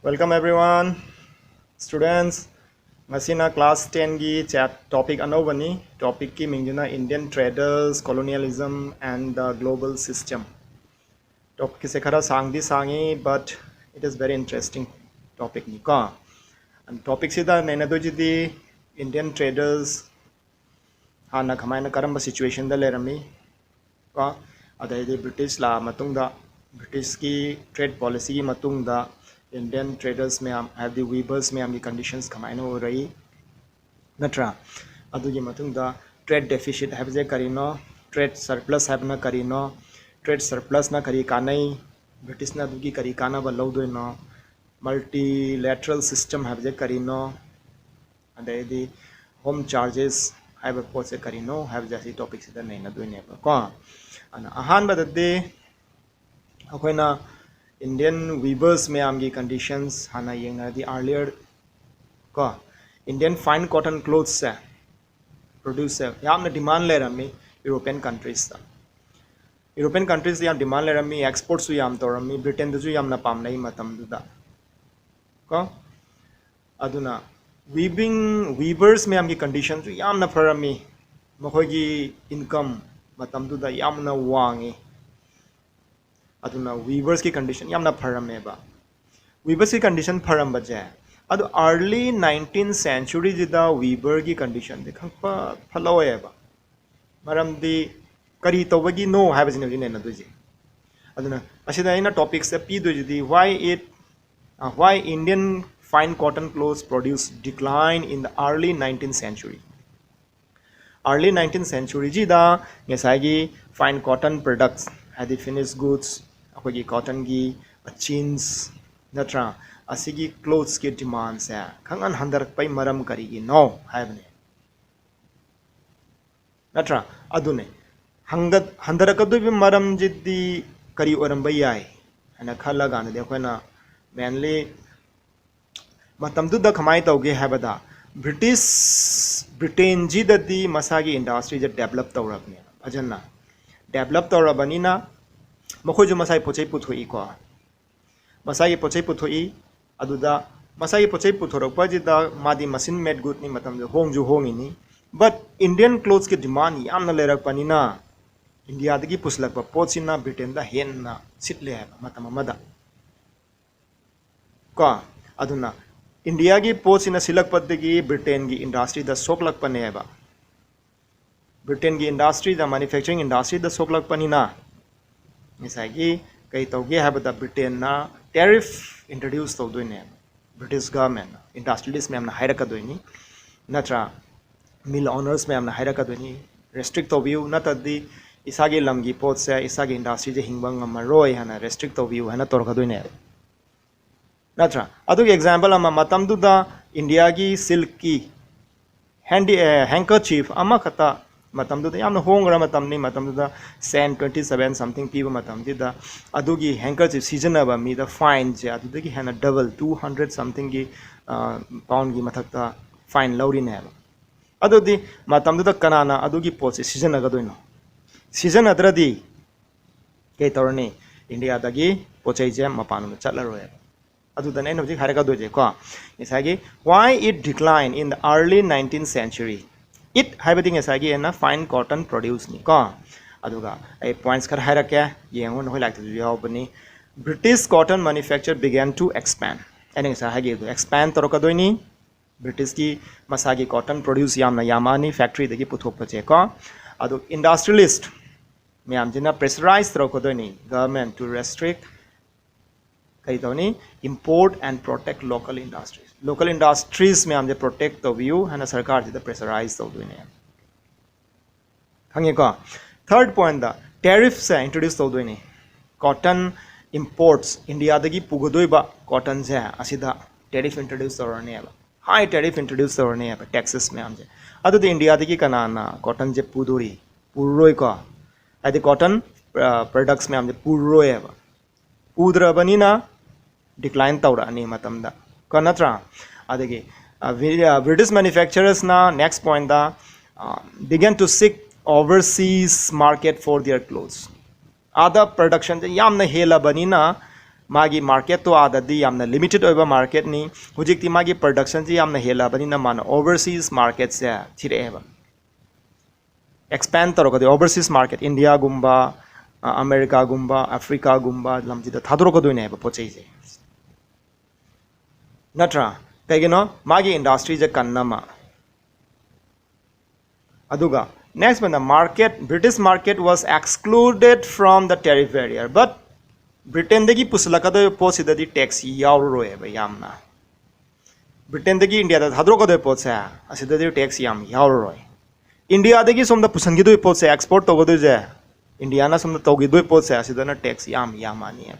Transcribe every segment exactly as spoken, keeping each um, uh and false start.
Welcome everyone, students. ꯉꯁꯤꯅ class ten ꯒꯤ chap topic ꯑꯅꯧꯕꯅꯤ꯫ ꯇꯣꯄꯤꯛꯀꯤ ꯃꯤꯡꯗꯨꯅ Indian Traders, Colonialism and the Global System꯫ ꯇꯣꯄꯤꯛꯁꯦ ꯈꯔ ꯁꯥꯡꯗꯤ ꯁꯥꯡꯉꯤ, but it is very interesting ꯇꯣꯄꯤꯛꯅꯤꯀꯣ꯫ ꯇꯣꯄꯤꯛꯁꯤꯗ ꯅꯩꯅꯗꯣꯏꯁꯤꯗꯤ Indian traders ꯍꯥꯟꯅ ꯀꯃꯥꯏꯅ, ꯀꯔꯝꯕ ꯁꯤꯆꯨꯋꯦꯁꯟꯗ ꯂꯩꯔꯝꯃꯤ ꯀꯣ, ꯑꯗꯩꯗꯤ ꯕ꯭ꯔꯤꯇꯤꯁ ꯂꯥꯛꯑ ꯃꯇꯨꯡꯗ, ꯕ꯭ꯔꯤꯇꯤꯁꯀꯤ ꯇ꯭ꯔꯦꯗ ꯄꯣꯂꯤꯁꯤꯒꯤ ꯃꯇꯨꯡꯗ ꯏꯟꯗꯤꯌꯟ ꯇ꯭ꯔꯦꯗꯔꯁ ꯃꯌꯥꯝ, ꯍꯥꯏꯕꯗꯤ ꯋꯤꯚꯔꯁ ꯃꯌꯥꯝꯒꯤ ꯀꯟꯗꯤꯁꯟꯁ ꯀꯃꯥꯏꯅ ꯑꯣꯏꯔꯛꯏ, ꯅꯠꯇ꯭ꯔꯥ? ꯑꯗꯨꯒꯤ ꯃꯇꯨꯡꯗ ꯇ꯭ꯔꯦꯗ ꯗꯦꯐꯤꯁꯤꯠ ꯍꯥꯏꯕꯁꯦ ꯀꯔꯤꯅꯣ, ꯇ꯭ꯔꯦꯗ ꯁꯔꯄ꯭ꯂꯁ ꯍꯥꯏꯕꯅ ꯀꯔꯤꯅꯣ, ꯇ꯭ꯔꯦꯗ ꯁꯔꯄ꯭ꯂꯁꯅ ꯀꯔꯤ ꯀꯥꯟꯅꯩ, ꯕ꯭ꯔꯤꯇꯤꯁꯅ ꯑꯗꯨꯒꯤ ꯀꯔꯤ ꯀꯥꯟꯅꯕ ꯂꯧꯗꯣꯏꯅꯣ, ꯃꯜꯇꯤꯂꯦꯇꯔꯦꯜ ꯁꯤꯁꯇꯦꯝ ꯍꯥꯏꯕꯁꯦ ꯀꯔꯤꯅꯣ, ꯑꯗꯩꯗꯤ ꯍꯣꯝ ꯆꯥꯔꯖꯦꯁ ꯍꯥꯏꯕ ꯄꯣꯠꯁꯦ ꯀꯔꯤꯅꯣ ꯍꯥꯏꯕꯁꯦ ꯑꯁꯤ ꯇꯣꯄꯤꯛꯁꯤꯗ ꯅꯩꯅꯗꯣꯏꯅꯦꯕꯀꯣ꯫ ꯑꯗꯨꯅ ꯑꯍꯥꯟꯕꯗꯗꯤ ꯑꯩꯈꯣꯏꯅ ꯏꯟꯗꯤꯌꯟ ꯋꯤꯚꯔꯁ ꯃꯌꯥꯝꯒꯤ ꯀꯟꯗꯤꯁꯟꯁ ꯍꯥꯟꯅ ꯌꯦꯡꯅꯔꯗꯤ, ꯑꯥꯔꯂꯤꯌꯔ ꯀꯣ, ꯏꯟꯗꯤꯌꯟ ꯐꯥꯏꯟ ꯀꯣꯇꯟ ꯀ꯭ꯂꯣꯠꯁꯁꯦ ꯄ꯭ꯔꯣꯗ꯭ꯌꯨꯁꯁꯦ ꯌꯥꯝꯅ ꯗꯤꯃꯥꯟ ꯂꯩꯔꯝꯃꯤ ꯌꯨꯔꯣꯄꯤꯌꯟ ꯀꯟꯇ꯭ꯔꯤꯁꯇ꯫ ꯌꯨꯔꯣꯄꯤꯌꯟ ꯀꯟꯇ꯭ꯔꯤꯁꯇ ꯌꯥꯝ ꯗꯤꯃꯥꯟ ꯂꯩꯔꯝꯃꯤ, ꯑꯦꯛꯁꯄꯣꯔꯠꯁꯨ ꯌꯥꯝ ꯇꯧꯔꯝꯃꯤ, ꯕ꯭ꯔꯤꯇꯦꯟꯗꯁꯨ ꯌꯥꯝꯅ ꯄꯥꯝꯅꯩ ꯃꯇꯝꯗꯨꯗ ꯀꯣ꯫ ꯑꯗꯨꯅ ꯋꯤꯚꯤꯡ, ꯋꯤꯚꯔꯁ ꯃꯌꯥꯝꯒꯤ ꯀꯟꯗꯤꯁꯟꯁꯨ ꯌꯥꯝꯅ ꯐꯔꯝꯃꯤ, ꯃꯈꯣꯏꯒꯤ ꯏꯟꯀꯝ ꯃꯇꯝꯗꯨꯗ ꯌꯥꯝꯅ ꯋꯥꯡꯉꯤ꯫ ꯑꯗꯨꯅ ꯋꯤꯚꯔꯁꯀꯤ ꯀꯟꯗꯤꯁꯟ ꯌꯥꯝꯅ ꯐꯔꯝꯃꯦꯕ꯫ ꯋꯤꯚꯔꯁꯀꯤ ꯀꯟꯗꯤꯁꯟ ꯐꯔꯝꯕꯁꯦ, ꯑꯗꯨ ꯑꯥꯔꯂꯤ ꯅꯥꯏꯟꯇꯤꯟ ꯁꯦꯟꯆꯨꯔꯤꯁꯤꯗ ꯋꯤꯚꯔꯒꯤ ꯀꯟꯗꯤꯁꯟꯁꯦ ꯈꯪꯐ ꯐꯠꯂꯛꯑꯣꯏꯕ꯫ ꯃꯔꯝꯗꯤ ꯀꯔꯤ ꯇꯧꯕꯒꯤꯅꯣ ꯍꯥꯏꯕꯁꯤꯅꯦ ꯍꯧꯖꯤꯛ ꯅꯩꯅꯗꯣꯏꯁꯦ꯫ ꯑꯗꯨꯅ ꯑꯁꯤꯗ ꯑꯩꯅ ꯇꯣꯄꯤꯛꯁꯦ ꯄꯤꯗꯣꯏꯁꯤꯗꯤ, why it, uh, why Indian fine cotton clothes produce decline in the early nineteenth century꯫ Early nineteen ꯁꯦꯟꯆꯨꯔꯤꯁꯤꯗ ꯉꯁꯥꯏꯒꯤ ꯐꯥꯏꯟ ꯀꯣꯇꯟ ꯄ꯭ꯔꯗꯛꯁ, ꯍꯥꯏꯗꯤ ꯐꯤꯅꯤꯁ ꯒꯨꯗꯁ, ꯑꯩꯈꯣꯏꯒꯤ ꯀꯣꯇꯟꯒꯤ ꯖꯤꯟꯁ, ꯅꯠꯇ꯭ꯔꯥ, ꯑꯁꯤꯒꯤ ꯀ꯭ꯂꯣꯠꯁꯀꯤ ꯗꯤꯃꯥꯟꯁꯦ ꯈꯪꯍꯟ ꯍꯟꯊꯔꯛꯄꯩ ꯃꯔꯝ ꯀꯔꯤꯒꯤꯅꯣ ꯍꯥꯏꯕꯅꯦ, ꯅꯠꯇ꯭ꯔꯥ? ꯑꯗꯨꯅꯦ ꯍꯟꯒꯠ-, ꯍꯟꯊꯔꯛꯀꯗꯣꯏꯕ ꯃꯔꯝꯁꯤꯗꯤ ꯀꯔꯤ ꯑꯣꯏꯔꯝꯕ ꯌꯥꯏ ꯍꯥꯏꯅ ꯈꯜꯂ ꯀꯥꯟꯗꯗꯤ, ꯑꯩꯈꯣꯏꯅ ꯃꯦꯟꯂꯤ ꯃꯇꯝꯗꯨꯗ ꯀꯃꯥꯏꯅ ꯇꯧꯒꯦ ꯍꯥꯏꯕꯗ, ꯕ꯭ꯔꯤꯇꯤꯁ, ꯕ꯭ꯔꯤꯇꯦꯟꯁꯤꯗꯗꯤ ꯃꯁꯥꯒꯤ ꯏꯟꯗꯁꯇ꯭ꯔꯤꯁꯦ ꯗꯦꯕꯂꯞ ꯇꯧꯔꯕꯅꯦꯕ ꯐꯖꯅ꯫ ꯗꯦꯕꯂꯞ ꯇꯧꯔꯕꯅꯤꯅ ꯃꯈꯣꯏꯁꯨ ꯃꯁꯥꯒꯤ ꯄꯣꯠ ꯆꯩ ꯄꯨꯊꯣꯛꯏꯀꯣ, ꯃꯁꯥꯒꯤ ꯄꯣꯠ ꯆꯩ ꯄꯨꯊꯣꯛꯏ꯫ ꯑꯗꯨꯗ ꯃꯁꯥꯒꯤ ꯄꯣꯠ ꯆꯩ ꯄꯨꯊꯣꯔꯛꯄꯁꯤꯗ ꯃꯥꯗꯤ machine made goodꯅꯤ, ꯃꯇꯝꯗꯨꯗ ꯍꯣꯡꯁꯨ ꯍꯣꯡꯉꯤꯅꯤ꯫ But Indian clothesꯀꯤ demand ꯌꯥꯝꯅ ꯂꯩꯔꯛꯄꯅꯤꯅ ꯏꯟꯗꯤꯌꯥꯗꯒꯤ ꯄꯨꯁꯤꯜꯂꯛꯄ ꯄꯣꯠꯁꯤꯅ ꯕ꯭ꯔꯤꯇꯦꯟꯗ ꯍꯦꯟꯅ ꯁꯤꯠꯂꯦ ꯍꯥꯏꯕ ꯃꯇꯝ ꯑꯃꯗ꯫ ꯀꯣ, ꯑꯗꯨꯅ ꯏꯟꯗꯤꯌꯥꯒꯤ ꯄꯣꯠꯁꯤꯅ ꯁꯤꯠꯂꯛꯄꯗꯒꯤ ꯕ꯭ꯔꯤꯇꯦꯟꯒꯤ industryꯗ ꯁꯣꯛꯂꯛꯄꯅꯦꯕ꯫ ꯕ꯭ꯔꯤꯇꯦꯟꯒꯤ industryꯗ, manufacturing industryꯗ ꯁꯣꯛꯂꯛꯄꯅꯤꯅ ꯉꯁꯥꯏꯒꯤ ꯀꯩ ꯇꯧꯒꯦ ꯍꯥꯏꯕꯗ ꯕ꯭ꯔꯤꯇꯦꯟꯅ tariff introduce ꯇꯧꯗꯣꯏꯅꯦꯕ꯫ British governmentꯅ, industrialist ꯃꯌꯥꯝꯅ ꯍꯥꯏꯔꯛꯀꯗꯣꯏꯅꯤ, ꯅꯠꯇ꯭ꯔꯥ? Mill owners ꯃꯌꯥꯝꯅ ꯍꯥꯏꯔꯛꯀꯗꯣꯏꯅꯤ, restrict ꯇꯧꯕꯤꯌꯨ, ꯅꯠꯇ꯭ꯔꯗꯤ ꯏꯁꯥꯒꯤ ꯂꯝꯒꯤ ꯄꯣꯠꯁꯦ, ꯏꯁꯥꯒꯤ industryꯁꯦ ꯍꯤꯡꯕ ꯉꯝꯃꯔꯣꯏ ꯍꯥꯏꯅ restrict ꯇꯧꯕꯤꯌꯨ ꯍꯥꯏꯅ ꯇꯧꯔꯛꯀꯗꯣꯏꯅꯦꯕ, ꯅꯠꯇ꯭ꯔꯥ? ꯑꯗꯨꯒꯤ example ꯑꯃ, ꯃꯇꯝꯗꯨꯗ ꯏꯟꯗꯤꯌꯥꯒꯤ silkꯀꯤ handy, ꯑꯦ, handkerchief ꯑꯃꯈꯛꯇ, ꯃꯇꯝꯗꯨꯗ ꯌꯥꯝꯅ ꯍꯣꯡꯈ꯭ꯔ ꯃꯇꯝꯅꯤ, ꯃꯇꯝꯗꯨꯗ cent twenty seven something ꯄꯤꯕ ꯃꯇꯝꯁꯤꯗ ꯑꯗꯨꯒꯤ handkerchief ꯁꯤꯖꯤꯟꯅꯕ ꯃꯤꯗ fineꯁꯦ ꯑꯗꯨꯗꯒꯤ ꯍꯦꯟꯅ double, two hundred somethingꯒꯤ, ꯑ, poundꯒꯤ ꯃꯊꯛꯇ fine ꯂꯧꯔꯤꯅꯦꯕ꯫ ꯑꯗꯨꯗꯤ ꯃꯇꯝꯗꯨꯗ ꯀꯅꯥꯅ ꯑꯗꯨꯒꯤ ꯄꯣꯠꯁꯦ ꯁꯤꯖꯤꯟꯅꯒꯗꯣꯏꯅꯣ? ꯁꯤꯖꯤꯟꯅꯗ꯭ꯔꯗꯤ ꯀꯩ ꯇꯧꯔꯅꯤ? ꯏꯟꯗꯤꯌꯥꯗꯒꯤ ꯄꯣꯠ ꯆꯩꯁꯦ ꯃꯄꯥꯟꯂꯣꯝꯗ ꯆꯠꯂꯔꯣꯏꯕ꯫ ꯑꯗꯨꯗꯅꯦ ꯑꯩꯅ ꯍꯧꯖꯤꯛ ꯍꯥꯏꯔꯛꯀꯗꯣꯏꯁꯦꯀꯣ, ꯉꯁꯥꯏꯒꯤ why it declined in the early nineteenth century. It ꯍꯥꯏꯕꯗꯤ ꯉꯁꯥꯏꯒꯤ ꯑꯩꯅ fine cotton produceꯅꯤ ꯀꯣ꯫ ꯑꯗꯨꯒ ꯑꯩ points ꯈꯔ ꯍꯥꯏꯔꯛꯀꯦ, ꯌꯦꯡꯉꯣ, ꯅꯈꯣꯏ ꯂꯥꯏꯔꯤꯛꯇꯁꯨ ꯌꯥꯎꯕꯅꯤ꯫ British cotton manufacture began to expand. ꯑꯩꯅ ꯉꯁꯥꯏ ꯍꯥꯏꯈꯤꯕꯗꯣ expand ꯇꯧꯔꯛꯀꯗꯣꯏꯅꯤ꯫ ꯕ꯭ꯔꯤꯇꯤꯁꯀꯤ ꯃꯁꯥꯒꯤ cotton produce ꯌꯥꯝꯅ ꯌꯥꯝꯃꯛꯑꯅꯤ factoryꯗꯒꯤ ꯄꯨꯊꯣꯛꯄꯁꯦ ꯀꯣ꯫ ꯑꯗꯨ industrialist ꯃꯌꯥꯝꯁꯤꯅ pressurize ꯇꯧꯔꯛꯀꯗꯣꯏꯅꯤ government to restrict, ꯀꯔꯤ ꯇꯧꯅꯤ? Import and protect local industries. Local industries ꯃꯌꯥꯝꯁꯦ protect ꯇꯧꯕꯤꯌꯨ ꯍꯥꯏꯅ ꯁꯔꯀꯥꯔꯁꯤꯗ pressurize ꯇꯧꯗꯣꯏꯅꯦ꯫ ꯈꯪꯉꯦꯀꯣ? Third pointꯇ tariffꯁꯦ introduce ꯇꯧꯗꯣꯏꯅꯤ꯫ Cotton imports, ꯏꯟꯗꯤꯌꯥꯗꯒꯤ ꯄꯨꯒꯗꯣꯏꯕ cottonꯁꯦ ꯑꯁꯤꯗ tariff introduce ꯇꯧꯔꯅꯦꯕ꯫ High tariff introduce ꯇꯧꯔꯅꯦꯕ, taxes ꯃꯌꯥꯝꯁꯦ꯫ ꯑꯗꯨꯗꯤ ꯏꯟꯗꯤꯌꯥꯗꯒꯤ ꯀꯅꯥꯅ cottonꯁꯦ ꯄꯨꯗꯣꯔꯤ? ꯄꯨꯔꯔꯣꯏꯀꯣ? ꯍꯥꯏꯗꯤ cotton, ꯑ, products ꯃꯌꯥꯝꯁꯦ ꯄꯨꯔꯔꯣꯏꯕ꯫ ꯄꯨꯗ꯭ꯔꯕꯅꯤꯅ decline ꯇꯧꯔꯛꯑꯅꯤ ꯃꯇꯝꯗ, ꯀꯣ, ꯅꯠꯇ꯭ꯔꯥ? ꯑꯗꯒꯤ, ꯑ, ꯕ꯭ꯔꯤꯇꯤꯁ manufacturersꯅ next pointꯇ, ꯑ, began to seek overseas market for their clothes. ꯑꯥꯗ productionꯁꯦ ꯌꯥꯝꯅ ꯍꯦꯜꯂꯕꯅꯤꯅ ꯃꯥꯒꯤ ꯃꯥꯔꯀꯦꯠꯇꯣ ꯑꯥꯗꯗꯤ ꯌꯥꯝꯅ ꯂꯤꯃꯤꯇꯦꯠ ꯑꯣꯏꯕ ꯃꯥꯔꯀꯦꯠꯅꯤ꯫ ꯍꯧꯖꯤꯛꯇꯤ ꯃꯥꯒꯤ ꯄ꯭ꯔꯗꯛꯁꯟꯁꯤ ꯌꯥꯝꯅ ꯍꯦꯜꯂꯕꯅꯤꯅ ꯃꯥꯅ ꯑꯣꯚꯔꯁꯤꯁ ꯃꯥꯔꯀꯦꯠꯁꯦ ꯊꯤꯔꯛꯑꯦꯕ꯫ ꯑꯦꯛꯁꯄꯦꯟ ꯇꯧꯔꯛꯀꯗꯣꯏ ꯑꯣꯚꯔꯁꯤꯁ ꯃꯥꯔꯀꯦꯠ, ꯏꯟꯗꯤꯌꯥꯒꯨꯝꯕ, ꯑ, ꯑꯃꯦꯔꯤꯀꯥꯒꯨꯝꯕ, ꯑꯐ꯭ꯔꯤꯀꯥꯒꯨꯝꯕ ꯂꯝꯁꯤꯗ ꯊꯥꯗꯣꯔꯛꯀꯗꯣꯏꯅꯦꯕ ꯄꯣꯠ ꯆꯩꯁꯦ꯫ ꯅꯠꯇ꯭ꯔꯥ? ꯀꯩꯒꯤꯅꯣ? ꯃꯥꯒꯤ ꯏꯟꯗꯁꯇ꯭ꯔꯤꯁꯦ ꯀꯟꯅꯕ꯫ ꯑꯗꯨꯒ ꯅꯦꯛꯁ ꯑꯣꯏꯅ market, British market was excluded from the tariff barrier, but ꯕ꯭ꯔꯤꯇꯦꯟꯗꯒꯤ ꯄꯨꯁꯤꯜꯂꯛꯀꯗꯣꯏꯕ ꯄꯣꯠꯁꯤꯗꯗꯤ ꯇꯦꯛꯁ ꯌꯥꯎꯔꯔꯣꯏꯕ ꯌꯥꯝꯅ꯫ ꯕ꯭ꯔꯤꯇꯦꯟꯗꯒꯤ ꯏꯟꯗꯤꯌꯥꯗ ꯊꯥꯗꯣꯔꯛꯀꯗꯣꯏꯕ ꯄꯣꯠꯁꯦ, ꯑꯁꯤꯗꯗꯤ ꯇꯦꯛꯁ ꯌꯥꯝ ꯌꯥꯎꯔꯔꯣꯏ꯫ ꯏꯟꯗꯤꯌꯥꯗꯒꯤ ꯁꯣꯝꯗ ꯄꯨꯁꯟꯈꯤꯗꯣꯏ ꯄꯣꯠꯁꯦ, ꯑꯦꯛꯁꯄꯣꯔꯠ ꯇꯧꯒꯗꯣꯏꯁꯦ, ꯏꯟꯗꯤꯌꯥꯅ ꯁꯣꯝꯗ ꯇꯧꯈꯤꯗꯣꯏ ꯄꯣꯠꯁꯦ, ꯑꯁꯤꯗꯅ ꯇꯦꯛꯁ ꯌꯥꯝ ꯌꯥꯝꯃꯅꯤꯕ꯫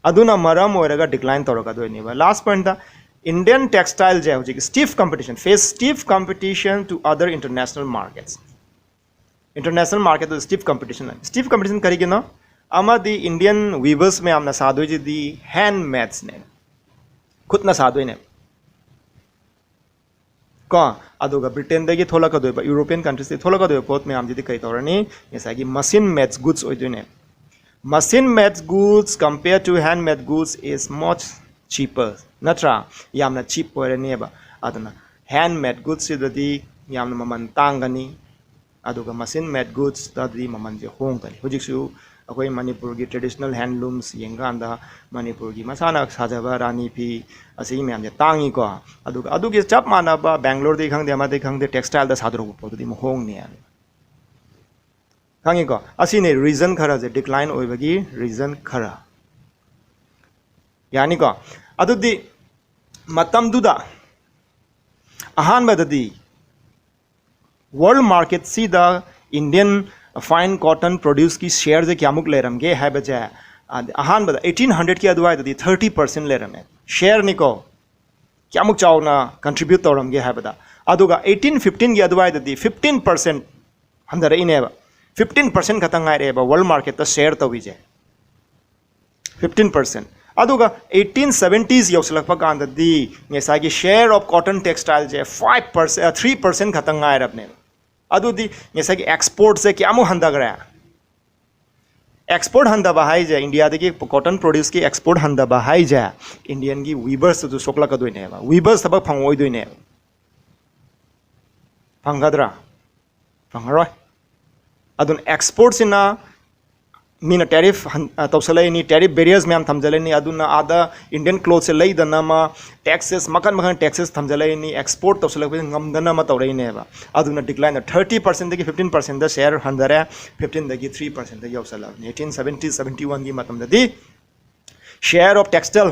ꯑꯗꯨꯅ ꯃꯔꯝ ꯑꯣꯏꯔꯒ ꯗꯤꯀ꯭ꯂꯥꯏꯟ ꯇꯧꯔꯛꯀꯗꯣꯏꯅꯦꯕ꯫ ꯂꯥꯁ ꯄꯣꯏꯟꯠꯇ, ꯏꯟꯗꯤꯌꯟ ꯇꯦꯛꯁꯇꯥꯏꯜꯁꯦ ꯍꯧꯖꯤꯛ stiff competition, face stiff competition to other international markets꯫ International ꯃꯥꯔꯀꯦꯠꯇ ꯁ꯭ꯇꯤꯐ ꯀꯝꯄꯤꯇꯤꯁꯟ ꯂꯩ꯫ ꯁ꯭ꯇꯤꯐ ꯀꯝꯄꯤꯇꯤꯁꯟ ꯀꯔꯤꯒꯤꯅꯣ? ꯑꯃꯗꯤ ꯏꯟꯗꯤꯌꯟ ꯋꯤꯚꯔꯁ ꯃꯌꯥꯝꯅ ꯁꯥꯗꯣꯏꯁꯤꯗꯤ ꯍꯦꯟꯃꯦꯗꯁꯅꯦ, ꯈꯨꯠꯅ ꯁꯥꯗꯣꯏꯅꯦ꯫ ꯀꯣ, ꯑꯗꯨꯒ ꯕ꯭ꯔꯤꯇꯦꯟꯗꯒꯤ ꯊꯣꯛꯂꯛꯀꯗꯣꯏꯕ, ꯌꯨꯔꯣꯄꯤꯌꯟ ꯀꯟꯇ꯭ꯔꯤꯁꯇꯒꯤ ꯊꯣꯛꯂꯛꯀꯗꯣꯏꯕ ꯄꯣꯠ ꯃꯌꯥꯝꯁꯤꯗꯤ ꯀꯩ ꯇꯧꯔꯅꯤ? ꯉꯁꯥꯏꯒꯤ ꯃꯁꯤꯟ ꯃꯦꯗ ꯒꯨꯗꯁ ꯑꯣꯏꯗꯣꯏꯅꯦ꯫ Machine made goods compared to handmade goods is much cheaper, ꯅꯠꯇ꯭ꯔꯥ? ꯌꯥꯝꯅ ꯆꯤꯞ ꯑꯣꯏꯔꯅꯦꯕ꯫ ꯑꯗꯨꯅ ꯍꯦꯟꯃꯦꯗ ꯒꯨꯗꯁꯁꯤꯗꯗꯤ ꯌꯥꯝꯅ ꯃꯃꯜ ꯇꯥꯡꯒꯅꯤ, ꯑꯗꯨꯒ ꯃꯁꯤꯟ ꯃꯦꯗ ꯒꯨꯗꯁꯇꯗꯤ ꯃꯃꯜꯁꯦ ꯍꯣꯡꯒꯅꯤ꯫ ꯍꯧꯖꯤꯛꯁꯨ ꯑꯩꯈꯣꯏ ꯃꯅꯤꯄꯨꯔꯒꯤ ꯇ꯭ꯔꯦꯗꯤꯁꯅꯦꯜ ꯍꯦꯟꯂꯨꯝꯁ ꯌꯦꯡꯀꯥꯟꯗ, ꯃꯅꯤꯄꯨꯔꯒꯤ ꯃꯁꯥꯅ ꯁꯥꯖꯕ ꯔꯥꯅꯤ ꯐꯤ, ꯑꯁꯤꯒꯤ ꯃꯌꯥꯝꯁꯦ ꯇꯥꯡꯉꯤꯀꯣ꯫ ꯑꯗꯨꯒ ꯑꯗꯨꯒꯤ ꯆꯞ ꯃꯥꯟꯅꯕ ꯕꯦꯡꯒ꯭ꯂꯣꯔꯗꯒꯤ ꯈꯪꯗꯦ, ꯑꯃꯗꯒꯤ ꯈꯪꯗꯦ, ꯇꯦꯛꯁꯇꯥꯏꯜꯗ ꯁꯥꯗꯣꯔꯛꯄ ꯄꯣꯠꯇꯨꯗꯤ ꯑꯃꯨꯛ ꯍꯣꯡꯅꯤ ꯍꯥꯏꯕ꯫ ꯈꯪꯉꯤꯀꯣ? ꯑꯁꯤꯅꯤ ꯔꯤꯖꯟ ꯈꯔꯁꯦ, ꯗꯤꯀ꯭ꯂꯥꯏꯟ ꯑꯣꯏꯕꯒꯤ ꯔꯤꯖꯟ ꯈꯔ꯫ ꯌꯥꯅꯤꯀꯣ? ꯑꯗꯨꯗꯤ ꯃꯇꯝꯗꯨꯗ ꯑꯍꯥꯟꯕꯗꯗꯤ ꯋꯥꯔꯜ ꯃꯥꯔꯀꯦꯠꯁꯤꯗ ꯏꯟꯗꯤꯌꯟ ꯐꯥꯏꯟ ꯀꯣꯇꯟ ꯄ꯭ꯔꯣꯗ꯭ꯌꯨꯁꯀꯤ ꯁꯤꯌꯔꯁꯦ ꯀꯌꯥꯃꯨꯛ ꯂꯩꯔꯝꯒꯦ ꯍꯥꯏꯕꯁꯦ, ꯑ, ꯑꯍꯥꯟꯕꯗ ꯑꯩꯠꯇꯤꯟ ꯍꯟꯗ꯭ꯔꯦꯗꯀꯤ ꯑꯗꯨꯋꯥꯏꯗꯗꯤ ꯊꯥꯔꯇꯤ ꯄꯥꯔꯁꯦꯟ ꯂꯩꯔꯝꯃꯦ꯫ ꯁꯤꯌꯔꯅꯤꯀꯣ, ꯀꯌꯥꯃꯨꯛ ꯆꯥꯎꯅ ꯀꯟꯇ꯭ꯔꯤꯕ꯭ꯌꯨꯠ ꯇꯧꯔꯝꯒꯦ ꯍꯥꯏꯕꯗ꯫ ꯑꯗꯨꯒ ꯑꯩꯠꯇꯤꯟ ꯐꯤꯐꯇꯤꯟꯒꯤ ꯑꯗꯨꯋꯥꯏꯗꯗꯤ ꯐꯤꯐꯇꯤꯟ ꯄꯥꯔꯁꯦꯟ ꯍꯟꯊꯔꯛꯏꯅꯦꯕ꯫ ꯐꯤꯐꯇꯤꯟ ꯄꯥꯔꯁꯦꯟ ꯈꯛꯇꯪ ꯉꯥꯏꯔꯛꯑꯦꯕ ꯋꯥꯔꯜ ꯃꯥꯔꯀꯦꯠꯇ ꯁꯤꯌꯔ ꯇꯧꯔꯤꯁꯦ, ꯐꯤꯐꯇꯤꯟ ꯄꯥꯔꯁꯦꯟ꯫ ꯑꯗꯨꯒ ꯑꯩꯠꯇꯤꯟ ꯁꯕꯦꯟꯇꯤꯁ ꯌꯧꯁꯤꯜꯂꯛꯄ ꯀꯥꯟꯗꯗꯤ ꯉꯁꯥꯏꯒꯤ share of cotton textileꯁꯦ ꯐꯥꯏꯚ ꯄꯥꯔꯁꯦꯟ, ꯊ꯭ꯔꯤ ꯄꯥꯔꯁꯦꯟ ꯈꯛꯇꯪ ꯉꯥꯏꯔꯕꯅꯦꯕ꯫ ꯑꯗꯨꯗꯤ ꯉꯁꯥꯏꯒꯤ ꯑꯦꯛꯁꯄꯣꯔꯠꯁꯦ ꯀꯌꯥꯃꯨꯛ ꯍꯟꯊꯈ꯭ꯔꯦ? ꯑꯦꯛꯁꯄꯣꯔꯠ ꯍꯟꯊꯕ ꯍꯥꯏꯁꯦ, ꯏꯟꯗꯤꯌꯥꯗꯒꯤ ꯀꯣꯇꯟ ꯄ꯭ꯔꯣꯗ꯭ꯌꯨꯁꯀꯤ ꯑꯦꯛꯁꯄꯣꯔꯠ ꯍꯟꯊꯕ ꯍꯥꯏꯁꯦ ꯏꯟꯗꯤꯌꯟꯒꯤ ꯋꯤꯕꯔꯁꯇꯁꯨ ꯁꯣꯛꯂꯛꯀꯗꯣꯏꯅꯦꯕ꯫ ꯋꯤꯕꯔꯁ ꯊꯕꯛ ꯐꯪꯉꯣꯏꯗꯣꯏꯅꯦꯕ꯫ ꯐꯪꯒꯗ꯭ꯔꯥ? ꯐꯪꯉꯔꯣꯏ꯫ ꯑꯗꯨꯅ ꯑꯦꯛꯁꯄꯣꯔꯠꯁꯤꯅ ꯃꯤꯅ ꯇꯦꯔꯤꯐ ꯇꯧꯁꯜꯂꯛꯏꯅꯤ, ꯇꯦꯔꯤꯐ ꯕꯦꯔꯤꯌꯔꯁ ꯃꯌꯥꯝ ꯊꯝꯖꯜꯂꯛꯏꯅꯤ꯫ ꯑꯗꯨꯅ ꯑꯥꯗ ꯏꯟꯗꯤꯌꯟ ꯀ꯭ꯂꯣꯠꯁꯦ ꯂꯩꯗꯅꯕ ꯇꯦꯛꯁꯦꯁ ꯃꯈꯟ ꯃꯈꯟ ꯇꯦꯛꯁꯦꯁ ꯊꯝꯖꯜꯂꯛꯏꯅꯤ, ꯑꯦꯛꯁꯄꯣꯔꯠ ꯇꯧꯁꯜꯂꯛꯄꯁꯦ ꯉꯝꯗꯅꯕ ꯇꯧꯔꯛꯏꯅꯦꯕ꯫ ꯑꯗꯨꯅ ꯗꯤꯀ꯭ꯂꯥꯏꯟꯗ ꯊꯥꯔꯇꯤ ꯄꯥꯔꯁꯦꯟꯗꯒꯤ ꯐꯤꯐꯇꯤꯟ ꯄꯥꯔꯁꯦꯟꯗ ꯁꯦꯌꯔ ꯍꯟꯊꯔꯦ, ꯐꯤꯐꯇꯤꯟꯗꯒꯤ ꯊ꯭ꯔꯤ ꯄꯥꯔꯁꯦꯟꯗ ꯌꯧꯁꯜꯂꯛꯑꯕꯅꯤ꯫ ꯑꯩꯠꯇꯤꯟ ꯁꯕꯦꯟꯇꯤ ꯁꯕꯦꯟꯇꯤ ꯋꯥꯟꯒꯤ ꯃꯇꯝꯗꯗꯤ share of textile,